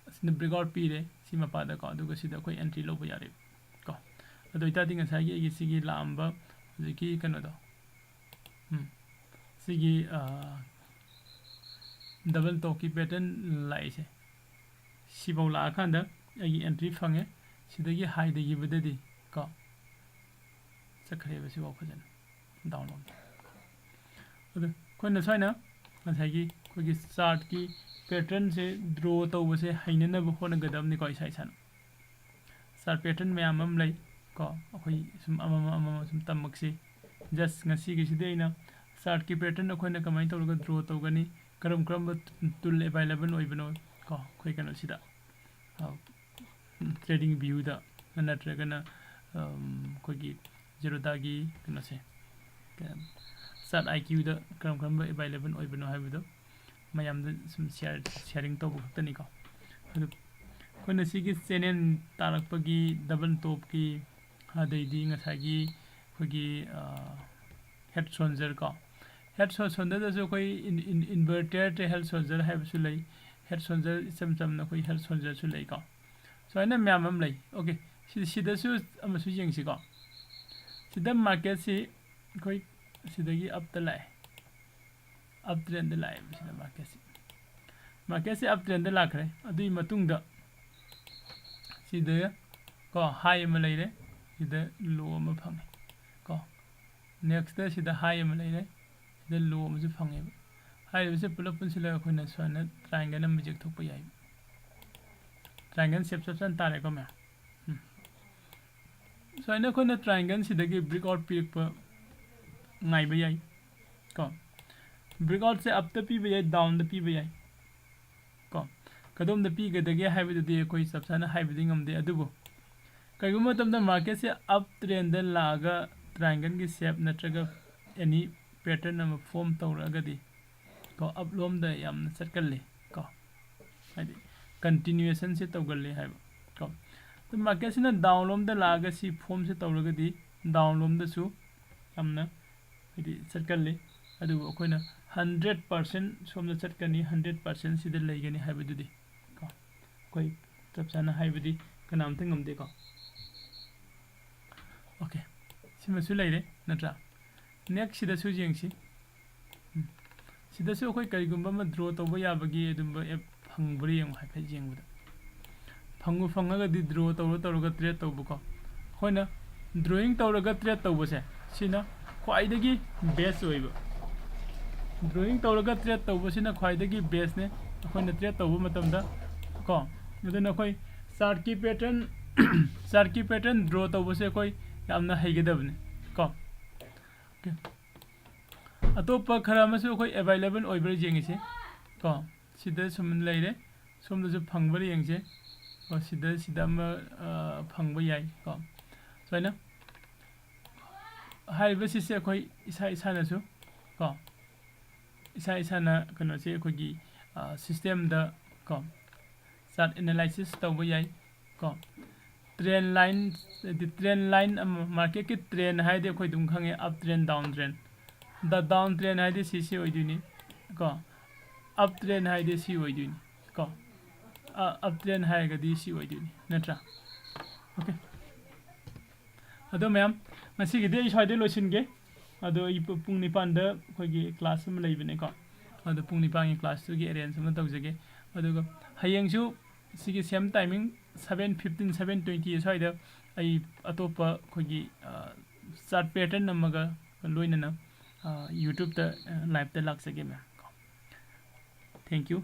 ꯑꯁꯤꯅ breakout ꯄꯤꯔꯦ ꯁꯤ ꯃꯄꯥꯗꯀꯣ, ꯑꯗꯨꯒ ꯁꯤꯗ ꯑꯩꯈꯣꯏ entry ꯂꯧꯕ ꯌꯥꯔꯦꯕ꯫ ꯀꯣ, ꯑꯗꯨ ꯑꯣꯏꯇꯥꯔꯗꯤ ꯉꯁꯥꯏꯒꯤ ꯑꯩꯒꯤ ꯁꯤꯒꯤ ꯂꯥꯛꯑꯝꯕ ꯍꯧꯖꯤꯛꯀꯤ ꯀꯩꯅꯣꯗꯣ, ꯎꯝ, ꯁꯤꯒꯤ double topꯀꯤ pattern ꯂꯥꯛꯏꯁꯦ, ꯁꯤꯐꯧ ꯂꯥꯛꯑꯀꯥꯟꯗ ꯑꯩꯒꯤ entry ꯐꯪꯉꯦ꯫ ꯁꯤꯗꯒꯤ ꯍꯥꯏꯊꯈꯤꯕꯗꯗꯤ, ꯀꯣ, ꯆꯠꯈ꯭ꯔꯦꯕ ꯁꯤꯐꯥꯎ ꯐꯖꯅ down ꯂꯣꯝꯗ꯫ ꯑꯗꯨ ꯑꯩꯈꯣꯏꯅ ꯁꯨꯃꯥꯏꯅ ꯉꯁꯥꯏꯒꯤ ꯑꯩꯈꯣꯏꯒꯤ chartꯀꯤ patternꯁꯦ draw ꯇꯧꯕꯁꯦ ꯍꯩꯅꯅꯕ ꯍꯣꯠꯅꯒꯗꯕꯅꯤꯀꯣ, ꯏꯁꯥ ꯏꯁꯥꯅ꯫ Chart pattern ꯃꯌꯥꯝ ꯑꯃ ꯂꯩ ꯀꯣ, ꯑꯩꯈꯣꯏ ꯁꯨꯝ ꯑꯃꯃꯝ ꯑꯃꯃꯝ ꯁꯨꯝ ꯇꯝꯃꯛꯁꯤ꯫ Just ꯉꯁꯤꯒꯤꯁꯤꯗꯤ ꯑꯩꯅ chartꯀꯤ pattern ꯑꯩꯈꯣꯏꯅ ꯀꯃꯥꯏꯅ ꯇꯧꯔꯒ draw ꯇꯧꯒꯅꯤ, ꯀꯔꯝ ꯀꯔꯝꯕ tool available ꯑꯣꯏꯕꯅꯣ ꯀꯣ, ꯑꯩꯈꯣꯏ ꯀꯩꯅꯣꯁꯤꯗ, ꯑ, TradingViewꯗ ꯅꯠꯇ꯭ꯔꯒꯅ, ꯑꯝ, ꯑꯩꯈꯣꯏꯒꯤ Zerodhaꯒꯤ ꯀꯩꯅꯣꯁꯦ, Chart IQꯗ ꯀꯔꯝ ꯀꯔꯝꯕ available ꯑꯣꯏꯕꯅꯣ ꯍꯥꯏꯕꯗꯣ ꯃꯌꯥꯝꯗ ꯁꯨꯝ share, sharing ꯇꯧꯕ ꯈꯛꯇꯅꯤꯀꯣ꯫ ꯑꯗꯨ ꯑꯩꯈꯣꯏꯅ ꯁꯤꯒꯤ channel ꯇꯥꯔꯛꯄꯒꯤ double topꯀꯤ, ꯑꯗꯩꯗꯤ ꯉꯁꯥꯏꯒꯤ ꯑꯩꯈꯣꯏꯒꯤ, ꯑ, head shoulder ꯀꯣ, head shoulderꯗꯁꯨ ꯑꯩꯈꯣꯏ in-, in-, inverted head shoulder ꯍꯥꯏꯕꯁꯨ ꯂꯩ, head shoulder ꯏꯆꯝ ꯆꯝꯅ ꯑꯩꯈꯣꯏ head shoulderꯁꯨ ꯂꯩꯀꯣ꯫ ꯁꯨꯃꯥꯏꯅ ꯃꯌꯥꯝ ꯑꯃ ꯂꯩ꯫ Okay, ꯁꯤ-, ꯁꯤꯗꯁꯨ ꯑꯃꯁꯨ ꯌꯦꯡꯁꯤꯀꯣ꯫ ꯁꯤꯗ marketꯁꯤ ꯑꯩꯈꯣꯏ ꯁꯤꯗꯒꯤ upꯇ ꯂꯥꯛꯑꯦ, uptrendꯗ ꯂꯥꯛꯑꯦꯕ ꯁꯤꯗ marketꯁꯤ꯫ Marketꯁꯤ uptrendꯗ ꯂꯥꯛꯈ꯭ꯔꯦ꯫ ꯑꯗꯨꯒꯤ ꯃꯇꯨꯡꯗ ꯁꯤꯗ ꯀꯣ, high ꯑꯃ ꯂꯩꯔꯦ, ꯁꯤꯗ low ꯑꯃ ꯐꯪꯉꯦ ꯀꯣ꯫ Nextꯇ ꯁꯤꯗ high ꯑꯃ ꯂꯩꯔꯦ, ꯁꯤꯗ low ꯑꯃꯁꯨ ꯐꯪꯉꯦꯕ꯫ ꯍꯥꯏꯔꯤꯕꯁꯦ ꯄꯨꯂꯞ ꯄꯨꯟꯁꯤꯜꯂꯒ ꯑꯩꯈꯣꯏꯅ ꯁꯨꯃꯥꯏꯅ triangle ꯑꯃ ꯌꯦꯛꯊꯣꯛꯄ ꯌꯥꯏ꯫ Triangle shape ꯆꯞ ꯆꯥꯅ ꯇꯥꯔꯦꯀꯣ ꯃꯌꯥꯝ꯫ ꯎꯝ꯫ ꯁꯨꯃꯥꯏꯅ ꯑꯩꯈꯣꯏꯅ triangleꯁꯤꯗꯒꯤ breakout ꯄꯤꯔꯛꯄ ꯉꯥꯏꯕ ꯌꯥꯏ ꯀꯣ꯫ Breakoutꯁꯦ upꯇ ꯄꯤꯕ ꯌꯥꯏ, downꯗ ꯄꯤꯕ ꯌꯥꯏ ꯀꯣ꯫ ꯀꯗꯣꯝꯗ ꯄꯤꯒꯗꯒꯦ ꯍꯥꯏꯕꯗꯨꯗꯤ ꯑꯩꯈꯣꯏ ꯆꯞ ꯆꯥꯅ ꯍꯥꯏꯕꯗꯤ ꯉꯝꯗꯦ, ꯑꯗꯨꯕꯨ ꯀꯩꯒꯨꯝꯕ ꯃꯇꯝꯗ marketꯁꯦ uptrendꯗ ꯂꯥꯛꯑꯒ triangleꯒꯤ shape ꯅꯠꯇ꯭ꯔꯒ any pattern ꯑꯃ form ꯇꯧꯔꯛꯑꯒꯗꯤ ꯀꯣ, upꯂꯣꯝꯗ ꯌꯥꯝꯅ ꯆꯠꯀꯜꯂꯤ ꯀꯣ꯫ ꯍꯥꯏꯗꯤ ꯀꯟꯇꯤꯅ꯭ꯌꯨꯑꯦꯁꯟꯁꯦ ꯇꯧꯒꯜꯂꯤ ꯍꯥꯏꯕ ꯀꯣ꯫ ꯑꯗꯨ ꯃꯥꯔꯀꯦꯠꯁꯤꯅ ꯗꯥꯎꯟ ꯂꯣꯝꯗ ꯂꯥꯛꯑꯒ ꯁꯤ ꯐꯣꯝꯁꯦ ꯇꯧꯔꯒꯗꯤ ꯗꯥꯎꯟ ꯂꯣꯝꯗꯁꯨ ꯌꯥꯝꯅ ꯍꯥꯏꯗꯤ ꯆꯠꯀꯜꯂꯤ꯫ ꯑꯗꯨꯕꯨ ꯑꯩꯈꯣꯏꯅ ꯍꯟꯗ꯭ꯔꯦꯠ ꯄꯥꯔꯁꯦꯟ ꯁꯣꯝꯗ ꯆꯠꯀꯅꯤ, ꯍꯟꯗ꯭ꯔꯦꯠ ꯄꯥꯔꯁꯦꯟ ꯁꯤꯗ ꯂꯩꯒꯅꯤ ꯍꯥꯏꯕꯗꯨꯗꯤ ꯀꯣ ꯑꯩꯈꯣꯏ ꯆꯞ ꯆꯥꯅ ꯍꯥꯏꯕꯗꯤ ꯀꯅꯥꯝꯇ ꯉꯝꯗꯦꯀꯣ꯫ ꯑꯣꯀꯦ, ꯁꯤꯃꯁꯨ ꯂꯩꯔꯦ ꯅꯠꯇ꯭ꯔꯥ? ꯅꯦꯛꯁ ꯁꯤꯗꯁꯨ ꯌꯦꯡꯁꯤ꯫ ꯎꯝ꯫ ꯁꯤꯗꯁꯨ ꯑꯩꯈꯣꯏ ꯀꯔꯤꯒꯨꯝꯕ ꯑꯃ ꯗ꯭ꯔꯣ ꯇꯧꯕ ꯌꯥꯕꯒꯤ ꯑꯗꯨꯝꯕ ꯑꯦꯞ ꯐꯪꯕ꯭ꯔꯥ ꯌꯦꯡꯉꯨ, ꯍꯥꯏꯐꯦꯠ ꯌꯦꯡꯕꯗ꯫ ꯐꯪꯕꯨ ꯐꯪꯉꯒꯗꯤ ꯗ꯭ꯔꯣ ꯇꯧꯔ ꯇꯧꯔꯒ ꯇ꯭ꯔꯦꯠ ꯇꯧꯕꯀꯣ꯫ ꯑꯩꯈꯣꯏꯅ ꯗ꯭ꯔꯣꯌꯤꯡ ꯇꯧꯔꯒ ꯇ꯭ꯔꯦꯠ ꯇꯧꯕꯁꯦ ꯁꯤꯅ ꯈ꯭ꯋꯥꯏꯗꯒꯤ ꯕꯦꯁ ꯑꯣꯏꯕ꯫ ꯗ꯭ꯔꯣꯌꯤꯡ ꯇꯧꯔꯒ ꯇ꯭ꯔꯦꯠ ꯇꯧꯕꯁꯤꯅ ꯈ꯭ꯋꯥꯏꯗꯒꯤ ꯕꯦꯁꯅꯦ ꯑꯩꯈꯣꯏꯅ ꯇ꯭ꯔꯦꯠ ꯇꯧꯕ ꯃꯇꯝꯗ ꯀꯣ꯫ ꯑꯗꯨꯅ ꯑꯩꯈꯣꯏ ꯆꯥꯔꯠꯀꯤ ꯄꯦꯇꯔꯟ, ꯆꯥꯔꯠꯀꯤ ꯄꯦꯇꯔꯟ ꯗ꯭ꯔꯣ ꯇꯧꯕꯁꯦ ꯑꯩꯈꯣꯏ ꯌꯥꯝꯅ ꯍꯩꯒꯗꯕꯅꯤ ꯀꯣ꯫ ꯑꯣꯀꯦ꯫ ꯑꯇꯣꯞꯄ ꯈꯔ ꯑꯃꯁꯨ ꯑꯩꯈꯣꯏ ꯑꯦꯕꯥꯏꯂꯦꯕꯜ ꯑꯣꯏꯕ꯭ꯔꯥ ꯌꯦꯡꯉꯤꯁꯦ ꯀꯣ꯫ ꯁꯤꯗ ꯁꯨꯝ ꯂꯩꯔꯦ, ꯁꯣꯝꯗꯁꯨ ꯐꯪꯕ꯭ꯔꯥ ꯌꯦꯡꯁꯦ ꯀꯣ꯫ ꯁꯤꯗ, ꯁꯤꯗ ꯑꯃ, ꯑ, ꯐꯪꯕ ꯌꯥꯏ ꯀꯣ꯫ ꯁꯨꯃꯥꯏꯅ ꯍꯥꯏꯔꯤꯕꯁꯤꯁꯦ ꯑꯩꯈꯣꯏ ꯏꯁꯥ ꯏꯁꯥꯅꯁꯨ ꯀꯣ, ꯏꯁꯥ ꯏꯁꯥꯅ ꯀꯩꯅꯣꯁꯦ ꯑꯩꯈꯣꯏꯒꯤ, ꯑ, ꯁꯤꯁꯇꯦꯝꯗ ꯀꯣ, ꯆꯥꯔꯠ ꯑꯦꯅꯥꯂꯥꯏꯁꯤꯁ ꯇꯧꯕ ꯌꯥꯏ ꯀꯣ꯫ ꯇ꯭ꯔꯦꯟ ꯂꯥꯏꯟ, ꯍꯥꯏꯗꯤ ꯇ꯭ꯔꯦꯟ ꯂꯥꯏꯟ ꯑꯃ, ꯃꯥꯔꯀꯦꯠꯀꯤ ꯇ꯭ꯔꯦꯟ ꯍꯥꯏꯗꯤ ꯑꯩꯈꯣꯏ ꯑꯗꯨꯝ ꯈꯪꯉꯦ, ꯑꯞ ꯇ꯭ꯔꯦꯟ, ꯗꯥꯎꯟ ꯇ꯭ꯔꯦꯟ꯫ ꯗ ꯗꯥꯎꯟ ꯇ꯭ꯔꯦꯟ ꯍꯥꯏꯗꯤ ꯁꯤ, ꯁꯤ ꯑꯣꯏꯗꯣꯏꯅꯤ ꯀꯣ꯫ ꯑꯞ ꯇ꯭ꯔꯦꯟ ꯍꯥꯏꯗꯤ ꯁꯤ ꯑꯣꯏꯗꯣꯏꯅꯤ ꯀꯣ꯫ ꯑ-, ꯑꯞ ꯇ꯭ꯔꯦꯟ ꯍꯥꯏꯔꯒꯗꯤ ꯁꯤ ꯑꯣꯏꯗꯣꯏꯅꯤ ꯅꯠꯇ꯭ꯔꯥ? ꯑꯣꯀꯦ꯫ ꯑꯗꯣ ꯃꯌꯥꯝ, ꯉꯁꯤꯒꯤꯗꯤ ꯑꯩ ꯁ꯭ꯋꯥꯏꯗ ꯂꯣꯏꯁꯤꯟꯒꯦ꯫ ꯑꯗꯣ ꯑꯩ ꯄꯨ-, ꯄꯨꯡ ꯅꯤꯄꯥꯟꯗ ꯑꯩꯈꯣꯏꯒꯤ ꯀ꯭ꯂꯥꯁ ꯑꯃ ꯂꯩꯕꯅꯦꯀꯣ꯫ ꯑꯗꯣ ꯄꯨꯡ ꯅꯤꯄꯥꯟꯒꯤ ꯀ꯭ꯂꯥꯁꯇꯨꯒꯤ ꯑꯦꯔꯦꯟꯖ ꯑꯃ ꯇꯧꯖꯒꯦ꯫ ꯑꯗꯨꯒ ꯍꯌꯦꯡꯁꯨ ꯁꯤꯒꯤ ꯁꯦꯝ timing, seven fifteen, seven twenty ꯁ꯭ꯋꯥꯏꯗ ꯑꯩ ꯑꯇꯣꯞꯄ ꯑꯩꯈꯣꯏꯒꯤ, ꯑ, ꯆꯥꯔꯠ ꯄꯦꯇꯔꯟ ꯑꯃꯒ ꯂꯣꯏꯅꯅ, ꯑ, ꯌꯨꯇ꯭ꯌꯨꯕꯇ, ꯑ, ꯂꯥꯏꯞꯇ ꯂꯥꯛꯆꯒꯦ ꯃꯌꯥꯝ ꯀꯣ꯫ Thank you꯫